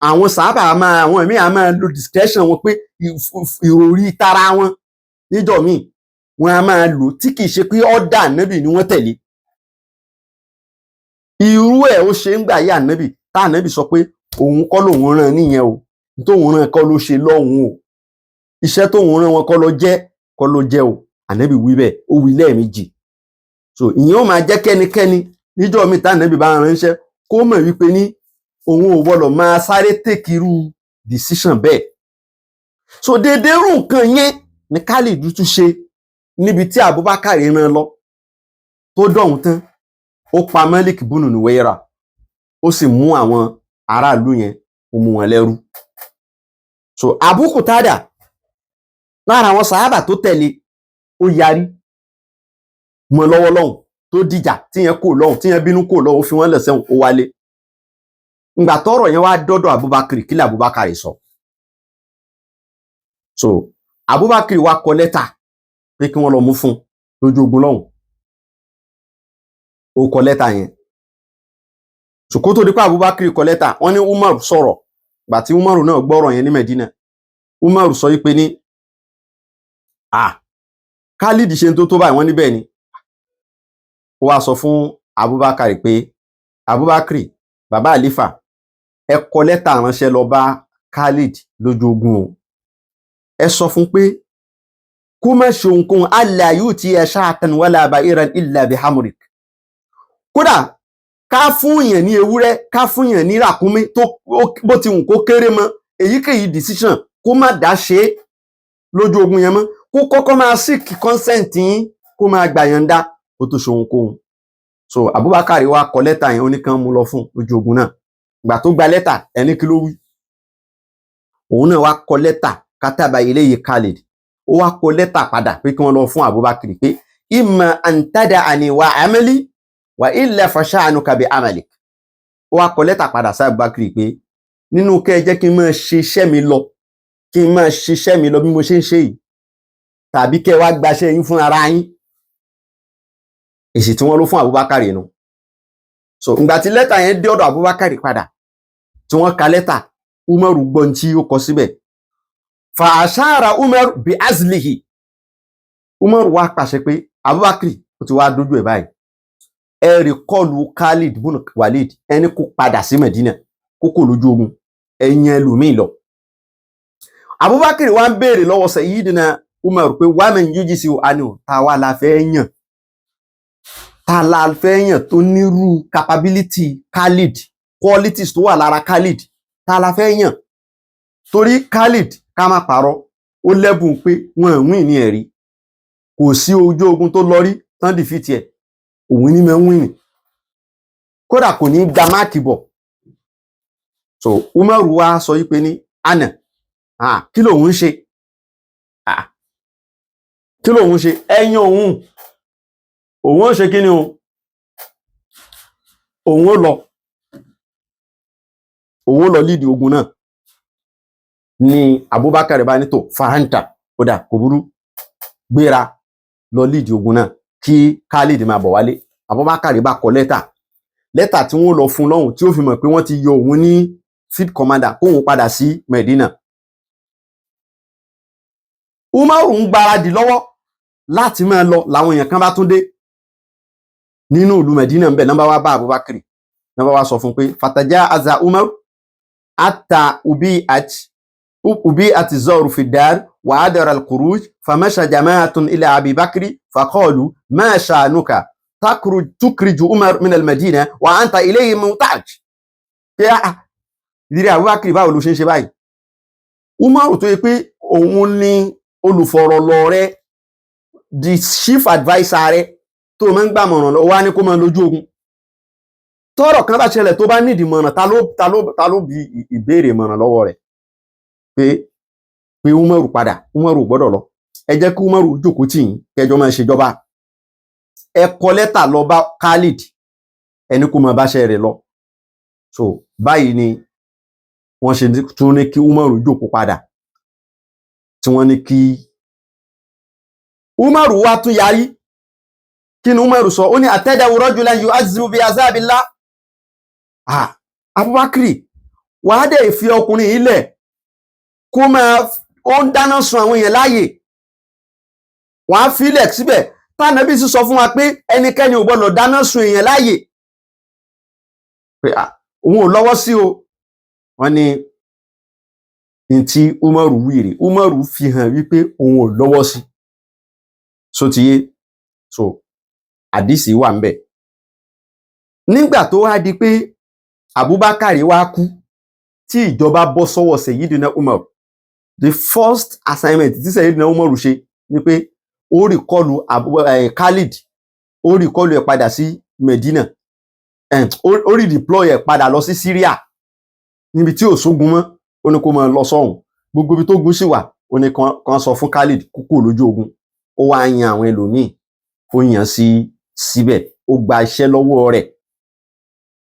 àwọn sábà máa, àwọn míì á máa lo discretion wọn pé ìròrí tara wọn níjọ́ míì, wọn á máa lò tí kìí ṣe pé ọ̀dà Ànábì ni wọ́n tẹ̀lé. Irú ẹ̀ ó ṣe ń gbà yí Ànábì, tá Ànábì sọ pé òun kọ́ lòun rán níyẹn o, tóun rán kọ́ ló ṣe lọ́hùn o, iṣẹ́ tóun rán wọn kọ́ ló jẹ́, kọ́ ló jẹ́ o. Ànábì wí bẹ́ẹ̀, ó wí lẹ́ẹ̀mejì. So ìyẹn ó máa jẹ́ kẹ́nikẹ́ni níjọ́ míì tá Ànábì bá ránṣẹ́, kó mọ̀ wípé ní òun ò gbọ́dọ̀ máa sáré take irú decision bẹ́ẹ̀. So déédéé irú nǹkan yẹn ní Khalid tún ṣe níbi tí Abubakar rán lọ. Tó dọ̀hún tán, ó pa Malik bunu Nuwaira, ó sì mú àwọn aráàlú yẹn, ó mú wọn lẹ́rú. So Abu Kutada, lára àwọn sàhábà tó tẹ̀lé, ó yarí mọ́ lọ́wọ́ lọ́hùn tó dìjà tí yẹn kò lọ́hùn, tí yẹn bínú kò lọ́hùn, ó fi wọ́n lẹ̀ sẹ́wọ̀n, ó wálé. Ngbà tọ́rọ̀ yẹn wá dọ́dọ̀ Abubakar, kí lè Abubakar sọ? So Abubakar wá kọ lẹ́tà pé kí wọ́n lọ mú fún lójú ogun lọ́hùn. Ó kọ lẹ́tà yẹn. So kó tó di pé Abubakar kọ lẹ́tà, wọ́n ní Umar sọ̀rọ̀. Gbà tí Umar náà gbọ́rọ̀ yẹn ní Medina, Umar sọ yí pé ní, ah, Khalid ṣe tó tó báyìí? Wọ́n níbẹ̀ ni. Ó wá sọ fún Abubakar pé, "Abubakar, bàbá àlífà, ẹ kọ lẹ́tà ránṣẹ́ lọ bá Khalid lójú ogun o. Ẹ sọ fún pé kó má ṣe ohunkóhun, alla yu'tiya shatan wala ba'iran illa bihamrik. Kódà ká fún yàn ní ewúrẹ́, ká fún yàn ní ràkúnmí tó bó ti wù kó kéré mọ́, èyíkéyìí decision, kó má dá ṣe é lójú ogun yẹn mọ́. Kó kọ́kọ́ máa seek consent yín, kó máa gbà yọ̀ǹda kó tó ṣe ohunkóhun." So Abubakar wá kọ lẹ́tà yẹn, ó ní kán mú lọ fún lójú ogun náà. Ìgbà tó gba lẹ́tà, ẹni kí ló wí? Òun náà wá kọ lẹ́tà, kataba ilayhi Khalid, ó wá kọ lẹ́tà padà pé kí wọ́n lọ fún Abubakar pé, imma an tada'ani wa amali wa illa fasha'nuka bi amalik. Ó wá kọ lẹ́tà padà sí Abubakar pé nínú kẹ́ ẹ jẹ́ kí n máa ṣiṣẹ́ mi lọ, kí n máa ṣiṣẹ́ mi lọ bí mo ṣe ń ṣe yìí, tàbí kẹ́ ẹ wá gbaṣẹ́ yín fún ara yín. Èsì tí wọ́n ló fún Abubakar nù. So ìgbà tí lẹ́tà yẹn dé ọ̀dọ̀ Abubakar padà, tí wọ́n ka lẹ́tà, Umaru gbọ́n tí ó kọ síbẹ̀. Fa ashara Umar bi azlihi. Umaru wá pàṣẹ pé Abubakar, ó ti wá dójú ẹ̀ báyìí, ẹ recall Khalid bun Walid, ẹni kó padà sí Medina, kó kò lójú ogun, ẹ̀yìn ẹlòmíì lọ. Abubakar wá ń béèrè lọ́wọ́ Sayyidina Umar pé, waman yujisi anu, ta wá la fẹ́ yàn, ta la fẹ́ yàn tó nírú capability Khalid, qualities tó wà lára Khalid, ta la fẹ́ yàn? Torí Khalid, ká má parọ́, ó lẹ́bùn pé wọ́n ń win ní ẹ̀rí. Kò sí ojú ogun tó lọ rí tán defeat ẹ̀. Òun ní máa ń win, kódà kò ní gba máàkì bọ̀. So Umaru wá sọ yí pé ní àná, kí lòun ń ṣe? Kí lòun ṣe? Ẹ̀yìn òun, òun ó ṣe kí ni o, òun ó lọ, òun ó lọ lead ogun náà. Ni Abubakar bá ní, tó fahanta, ó dà, kò burú, gbéra lọ lead ogun náà, kí Khalid máa bọ̀ wálé. Abubakar bá kọ lẹ́tà, lẹ́tà tí wọ́n lọ fún lọ́hùn, tí ó fi mọ̀ pé wọ́n ti yọ òun ní field commander, kóun padà sí Medina. Umaru ń gbáradì lọ́wọ́ láti máa lọ, làwọn èèyàn kan bá tún dé nínú ìlú Medina ń bẹ̀ náà, bá wá bá Abubakar náà, bá wá sọ fún pé fataja aza Umar ata ubi ati zọrù fi dar wa adara al-khuruj famasha jama'atun ila Abi Bakri faqalu ma sha'nuka tukhriju Umar min al-Madina wa anta ilayhi muhtaj. Pé ah, ìdílé Abubakar, báwo ló ṣe ń ṣe báyìí? Umaru tó yẹ pé òun ni olùfọ̀rọ̀lọ̀ rẹ, the chief adviser rẹ tó máa ń gbàmọ̀ràn lọ, wá ní kó máa lójú ogun. Tọ́rọ̀ kan bá ṣẹlẹ̀, tó bá nídìí mọ̀ràn, ta ló bi ìbéèrè mọ̀ràn lọ́wọ́ rẹ̀ pé Umaru padà? Umaru ò gbọ́dọ̀ lọ. Ẹ jẹ́ kí Umaru jókòó tì yín, kẹjọ máa ṣèjọba. Ẹ kọ lẹ́tà lọ bá Khalid, ẹni kó máa báṣẹ́ rẹ̀ lọ. So báyìí ni wọ́n ṣe tún ní kí Umaru jókòó padà, tí wọ́n ní kí Umaru wá tún yarí. Kí ni Umaru sọ? Ó ní atada'u rajulan yu'azzibu bi azabillah. Ah, Abubakar, wàá dẹ̀ fi ọkùnrin yìí lẹ̀ kó máa ó ń dáná sun àwọn èèyàn láàyè, wàá filẹ̀ síbẹ̀, tánàbí sì sọ fún wa pé ẹnikẹ́ni ò gbọ́dọ̀ dáná sun èèyàn láàyè, pé ah, òun ò lọ́wọ́ sí o. Wọ́n ní n tí Umaru wíìrì, Umaru fi hàn wípé òun ò lọ́wọ́ sí. So ti yé. So àdìsí wà ń bẹ̀. Nígbà tó wá di pé Abubakar wá kú, tí ìjọba bọ́ sọ́wọ́ Sayyidina Umar, the first assignment tí Sayyidina Umar ṣe ni pé ó recall Khalid, ó recall ẹ̀ padà sí Medina, ó redeploy ẹ̀ padà lọ sí Syria, níbi tí ò sógun mọ́. Ó ní kó máa lọ sọ́hùn. Gbogbo ibi tó gun sì wà, ó ní kàn sọ fún Khalid kúkú lójú ogun. Ó wá yan àwọn ẹlòmíì, ó yàn sí síbẹ̀, ó gba iṣẹ́ lọ́wọ́ rẹ̀.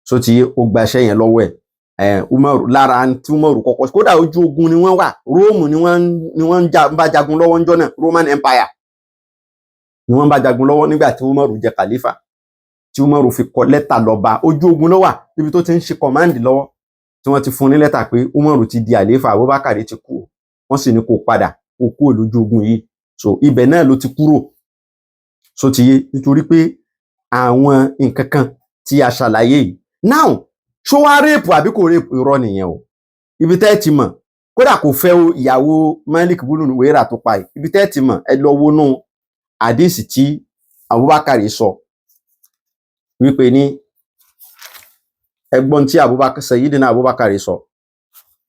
So ti yé, ó gba iṣẹ́ yẹn lọ́wọ́ ẹ̀. Umaru, lára tí Umaru kọ́kọ́, kódà ojú ogun ni wọ́n wà, Róòmù ni wọ́n ń bá jagun lọ́wọ́ ńjọ́ náà. Roman Empire ni wọ́n bá jagun lọ́wọ́ nígbà tí Umaru jẹ khalifa, tí Umaru fi kọ lẹ́tà lọ bá. Ojú ogun ló wà, níbi tó ti ń ṣe command lọ́wọ́, tí wọ́n ti fún ní lẹ́tà pé Umaru ti di àléfà, Abubakar ti kú, wọ́n sì ní kó padà, kó kúrò lójú ogun yìí. So ibẹ̀ náà ló ti kúrò. So ti yé, nítorí pé àwọn nǹkan kan tí a ṣàlàyé yìí now, ṣó wá rape àbí kò rape? Irọ́ nìyẹn o. Ibi tẹ́ ẹ ti mọ̀, kódà kò fẹ́ o ìyàwó Malik bunu Nuwaira tó pa yìí. Ibi tẹ́ ẹ ti mọ̀, ẹ lọ wọnú àdéhìsì tí Abubakar sọ wípé ní ẹgbọ́n tí Abubakar, Sayyidina Abubakar sọ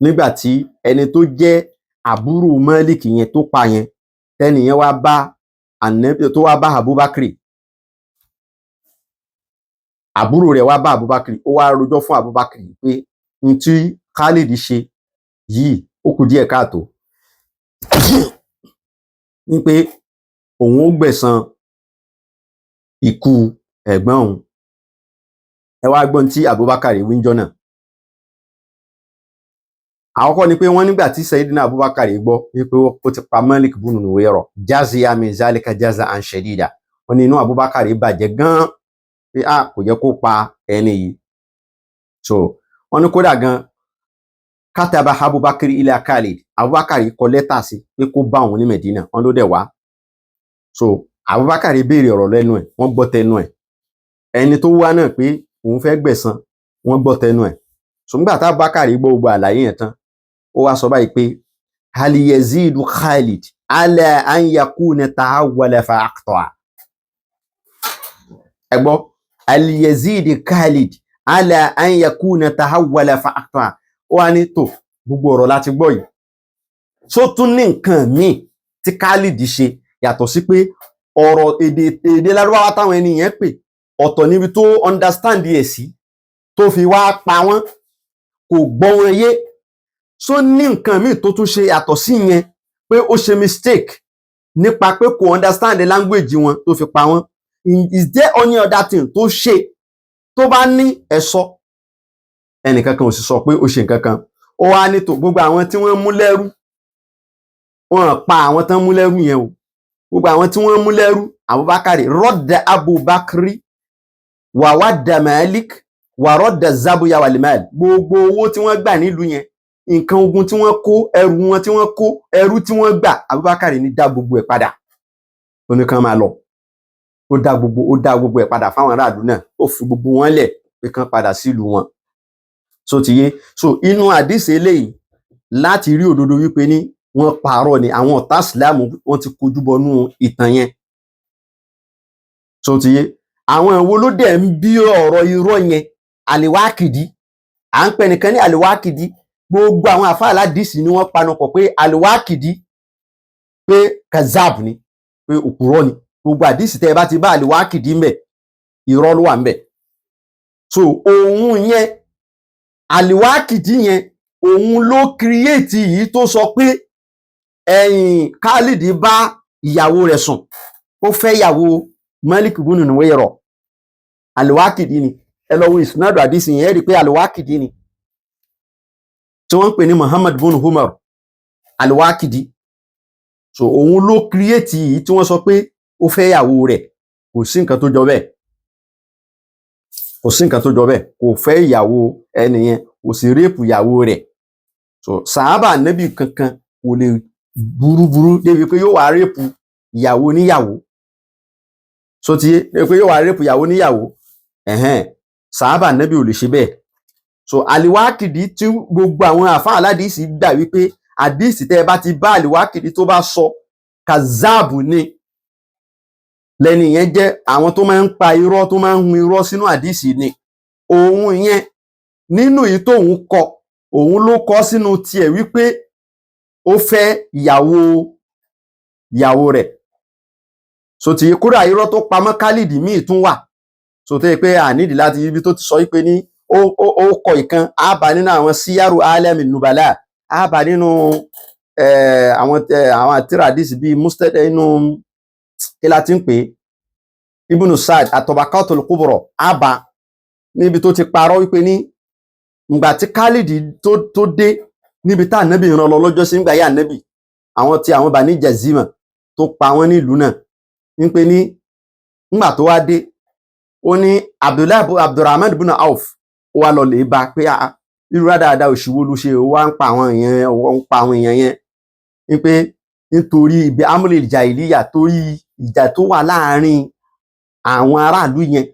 nígbà tí ẹni tó jẹ́ àbúrò Malik yẹn tó pa yẹn, tẹ́ni yẹn wá bá Ànábì, tó wá bá Abubakar, àbúrò rẹ̀ wá bá Abubakar, ó wá rojọ́ fún Abubakar pé n tí Khalid ṣe yìí, ó kù díẹ̀ káàtó, ní pé òun ó gbẹ̀san ikú ẹ̀gbọ́n òun. Ẹ wá gbọ́n tí Abubakar wí ńjọ́ náà. Àkọ́kọ́ ni pé wọ́n nígbà tí Sayyidina Abubakar gbọ́ wípé ó ti pa Malik bunu Nuwaira, jazia min zalika jaza'an shadida, wọ́n ní inú Abubakar bàjẹ́ gan-an pé a kò yẹ kó pa ẹni yìí. So wọ́n ní kódà gan, kataba Abubakar ila Khalid, Abubakar kọ lẹ́tà sí pé kó bá òun ní Medina. Wọ́n ló dẹ̀ wá. So Abubakar béèrè ọ̀rọ̀ lẹ́nu ẹ̀, wọ́n gbọ́ tẹnu ẹ̀. Ẹni tó wá náà pé òun fẹ́ gbẹ̀san, wọ́n gbọ́ tẹnu ẹ̀. So nígbà tá Abubakar gbọ́ gbogbo àlàyé yẹn tán, ó wá sọ báyìí pé hal yazidu Khalid ala an yakuna tahawwala fa aqta'a. Ẹ gbọ́, hal yazidu Khalid ala an yakuna tahawwala fa aqta'a. Ó wá ní tó gbogbo ọ̀rọ̀ láti gbọ́ yìí, tó tún ní nǹkan míì tí Khalid ṣe yàtọ̀ sí pé ọ̀rọ̀ èdè Lárúbáwá táwọn ẹni yẹn pè ọ̀tọ̀ níbi tó understand ẹ̀ sí, tó fi wá pa wọ́n, kò gbọ́ wọn yé? Só ní nǹkan míì tó tún ṣe yàtọ̀ sí yẹn, pé ó ṣe mistake? Nípa pé kò understand the language wọn tó fi pa wọ́n, is there any other thing tó ṣe? Tó bá ní, ẹ sọ. Ẹnìkan kan ò sì sọ pé ó ṣe nǹkan kan. Ó wá ní tó gbogbo àwọn tí wọ́n mú lẹ́rú, wọ́n pa àwọn tán mú lẹ́rú yẹn o. Gbogbo àwọn tí wọ́n mú lẹ́rú, Abubakar rọ́dà, Abubakar wàwádà Malik wàrọ́dà zabuya walimal. Gbogbo owó tí wọ́n gbà nílùú yẹn, nǹkan ogun tí wọ́n kó, ẹrù wọn tí wọ́n kó, ẹrú tí wọ́n gbà, Abubakar ní dá gbogbo ẹ̀ padà. Ó ní kán máa lọ. Ó dá gbogbo ẹ̀ padà fáwọn aráàlú náà. Ó fi gbogbo wọn lẹ̀ pé kán padà sílùú wọn. So ti yé. So inú àdìsí eléyìí láti rí òdodo wípé ní wọ́n parọ́ ni. Àwọn ọ̀tá ìsìlámù, wọ́n ti kojú bọnú ìtàn yẹn. So ti yé. Àwọn ìwo ló dẹ̀ ń bí ọ̀rọ̀ irọ́ yẹn? Àlèwákìdí, à ń pè nìkan ní Àlèwákìdí. Gbogbo àwọn àfáà aládìsí ni wọ́n panupọ̀ pé Àlèwákìdí, pé kazab ni, pé òpùrọ́ ni. Gbogbo àdìsí tẹ́ ẹ bá ti bá Àlèwákìdí ńbẹ̀, irọ́ ló wà ńbẹ̀. So òun yẹn, Àlèwákìdí yẹn, òun ló create yìí tó sọ pé ẹ̀yìn Khalid bá ìyàwó rẹ̀ sùn, ó fẹ́ ìyàwó Malik ibn Nuwayra. Àlèwákìdí ni. Ẹ lọ wo ìsúnádù àdìsí yẹn, ẹ rí i pé Àlèwákìdí ni, tí wọ́n ń pè ní Muhammad bin Umar Àlèwákìdí. So òun ló create yìí tí wọ́n sọ pé ó fẹ́ ìyàwó rẹ̀. Kò sí nǹkan tó jọ bẹ́ẹ̀, kò sí nǹkan tó jọ bẹ́ẹ̀. Kò fẹ́ ìyàwó ẹni yẹn, kò sì rape ìyàwó rẹ̀. So sàábà nẹ́bì kankan kò lè burúburú débi pé yóò wá rape ìyàwó níyàwó. So ti yé pé yóò wá rape ìyàwó níyàwó. Ẹ̀hẹ́n, sàábà nẹ́bì ò lè ṣe bẹ́ẹ̀. So Àlìwákìdí tí gbogbo àwọn àfáà aládìsí gbà wípé àdìsí tẹ́ ẹ bá ti bá Àlìwákìdí tó bá sọ, kazabu ni lẹ́ni yẹn jẹ́, àwọn tó máa ń pa irọ́, tó máa ń hun irọ́ sínú àdìsí ni. Òun yẹn, nínú èyí tóun kọ, òun ló kọ sínú tiẹ̀ wípé ó fẹ́ ìyàwó ìyàwó rẹ̀. So ti kódà irọ́ tó pamọ́ Khalid míì tún wà. So tó yẹ pé a nídìí láti ibi tó ti sọ wípé ní ó kọ ìkan, á bá nínú àwọn Síyárù Alẹ́mì Nubala, á bá nínú àwọn àtìrà àdìsí bíi Musnad, inú kí la ti ń pè é, Ibnu Saad, At-Tabaqatul Kubra, á bá níbi tó ti parọ́ wípé ní ìgbà tí Khalid tó dé níbi tá ànábì rán lọ lọ́jọ́ sí, nígbà yá ànábì, àwọn tí àwọn Bani Jazima tó pa wọ́n nílùú náà, ń pè ní ńgbà tó wá dé, ó ní Abdullahi Abdurrahman ibn Auf, ó wá lọ lè bá pé, ah, irú dáadáa òṣìwò ló ṣe, ó wá ń pa àwọn èèyàn, ó ń pa àwọn èèyàn yẹn, ń pé nítorí ibi amúlẹ̀ ìjà ìlíyà, torí ìjà tó wà láàárín àwọn aráàlú yẹn,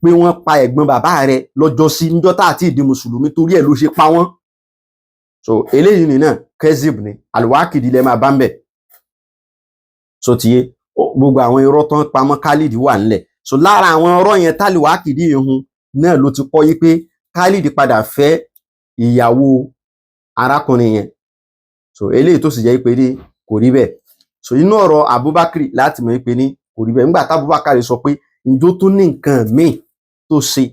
pé wọ́n pa ẹ̀gbọ́n bàbá rẹ̀ lọ́jọ́ sí, níjọ́ tá àti ìdí mùsùlùmí, torí ẹ̀ ló ṣe pa wọ́n. So eléyìí ni náà kezib ni. Àlùwákìdí lẹ máa bá ń bẹ̀. So tiye gbogbo àwọn irọ́ tó ń pamọ́ Khalid wà ńlẹ̀. So lára àwọn irọ́ yẹn tálùwákìdí yìí hun náà ló ti kọ́ yí pé Khalid padà fẹ́ ìyàwó arákùnrin yẹn. So eléyìí tó sì jẹ́ pé ní kò rí bẹ́ẹ̀. So inú ọ̀rọ̀ Abubakar láti mọ̀ pé ní kò rí bẹ́ẹ̀, nígbà tá Abubakar sọ pé ǹjọ́ tún ní nǹkan míì tó ṣe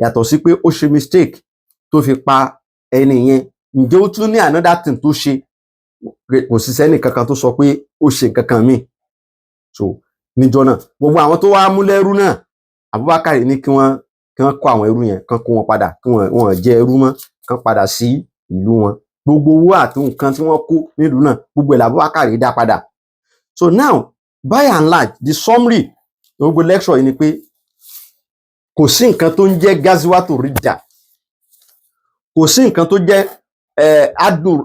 yàtọ̀ sí pé ó ṣe mistake tó fi pa ẹni yẹn, ǹjẹ́ ó tún ní another thing tó ṣe? Kò sí sẹ́nì kankan tó sọ pé ó ṣe nǹkan kan míì. So níjọ́ náà, gbogbo àwọn tó wá mú lẹ́rú náà, Abubakar ní kí wọ́n kó àwọn ẹrú yẹn, kán kó wọn padà, kí wọ́n jẹ́ ẹrú mọ́, kán padà sí ìlú wọn. Gbogbo owó àti nǹkan tí wọ́n kó nílùú náà, gbogbo ẹ̀ l'Abubakar dá padà. So now, by and large, the summary gbogbo lecture yìí ni pé kò sí nǹkan tó ń jẹ́ gaziwatu ridda, kò sí nǹkan tó jẹ́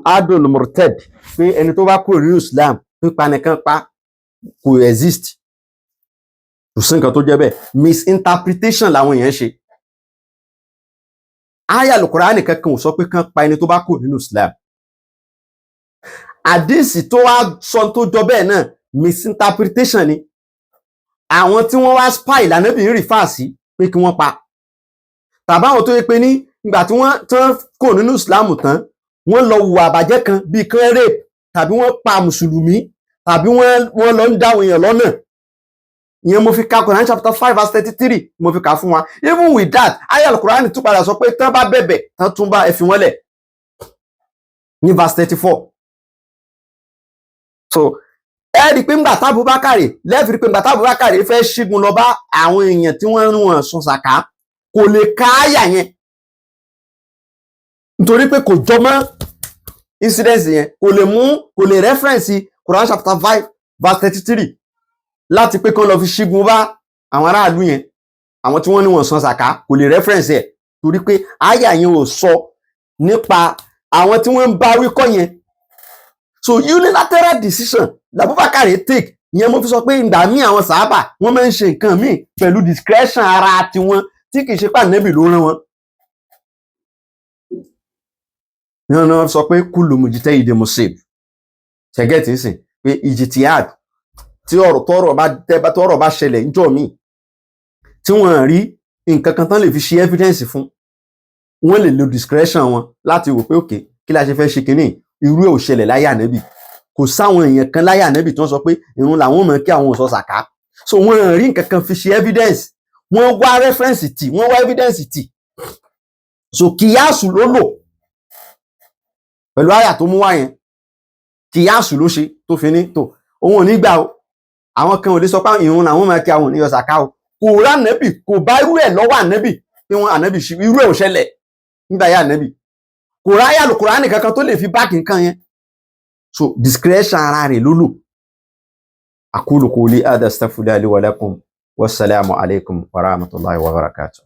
adul murtad, pé ẹni tó bá kúrò nínú Islam, pípa nìkan pa, kò exist. Kò sí nǹkan tó jẹ́ bẹ́ẹ̀. Misinterpretation làwọn èèyàn ṣe. Aya Al-Qur'ani kankan ò sọ pé kán pa ẹni tó bá kúrò nínú Islam. Àdìsí tó wá sọ tó jọ bẹ́ẹ̀ náà, misinterpretation ni. Àwọn tí wọ́n wá spy lànàbì ń refer sí pé kí wọ́n pa, tàbáwọn tó yẹ pé ní ìgbà tí wọ́n tán kò nínú Islam tán, wọ́n lọ hùwà àbàjẹ́ kan bíi kán rape, tàbí wọ́n pa mùsùlùmí, tàbí wọ́n lọ ń dá àwọn èèyàn lọ́nà. Ìyẹn mo fi ka Quran chapter 5 verse 33, mo fi kà fún wa. Even with that, ayah Al-Quran tún padà sọ pé tán bá bẹ̀bẹ̀, tán tún bá ẹ fi wọ́n lẹ̀ ní verse 34. So Ẹ rí i pé ńgbà tábùbákàrè lẹ́ẹ̀fì rí i pé ńgbà tábùbákàrè fẹ́ ṣígun lọ bá àwọn èèyàn tí wọ́n ń wọ̀n sun sàká, kò lè ka àyà yẹn nítorí pé kò jọ mọ́ incident yẹn. Kò lè mú, kò lè reference Quran chapter 5 verse 33 láti pé kán lọ fi ṣígun bá àwọn aráàlú yẹn, àwọn tí wọ́n ní wọ́n san sàká. Kò lè reference ẹ̀ torí pé àyà yẹn ò sọ nípa àwọn tí wọ́n ń bá wí kọ́ yẹn. So unilateral decision l'Abubakar take yẹn. Mo fi sọ pé ìgbà míì, àwọn sàábà, wọ́n máa ń ṣe nǹkan míì pẹ̀lú discretion ara tiwọn tí kì í ṣe pé Ànábì ló rán wọn. Ní wọn sọ pé kullu mujtahidin musib. Ṣé ẹ get nsìn pé ijtihad, tí ọ̀rọ̀ tọ́rọ̀ bá ṣẹlẹ̀ níjọ́ míì tí wọ́n rí nǹkan kan tán lè fi ṣe evidence fún, wọ́n lè lo discretion wọn láti wò pé, ok, kí la ṣe fẹ́ ṣe kínní? Irú ẹ̀ ò ṣẹlẹ̀ láyé Ànábì. Kò sáwọn èèyàn kan láyé Ànábì tí wọ́n sọ pé ìrun làwọn mọ̀ kí, àwọn ò sọ sàká. So wọ́n rí nǹkan kan fi ṣe evidence, wọ́n wá reference tì, wọ́n wá evidence tì. So kìyàsù ló lò pẹ̀lú àyà tó mú wá yẹn. Kìyàsù ló ṣe tó fi ní tó òun ò ní gbà o. Àwọn kan ò lè sọ pé ìrun làwọn máa kí, àwọn ò ní yọ sàká o. Kò rá Ànábì, kò bá irú ẹ̀ lọ́wọ́ Ànábì pé wọ́n Ànábì ṣe irú ẹ̀, ò ṣẹlẹ̀ nígbà yá Ànábì. Kò ráyà lò Kùránì kankan tó lè fi back nǹkan yẹn. So discretion ara rẹ̀ ló lò. Aqulu qawli hadha, astaghfirullaha li wa lakum, wassalamu alaikum wa rahmatullahi wa barakatuh.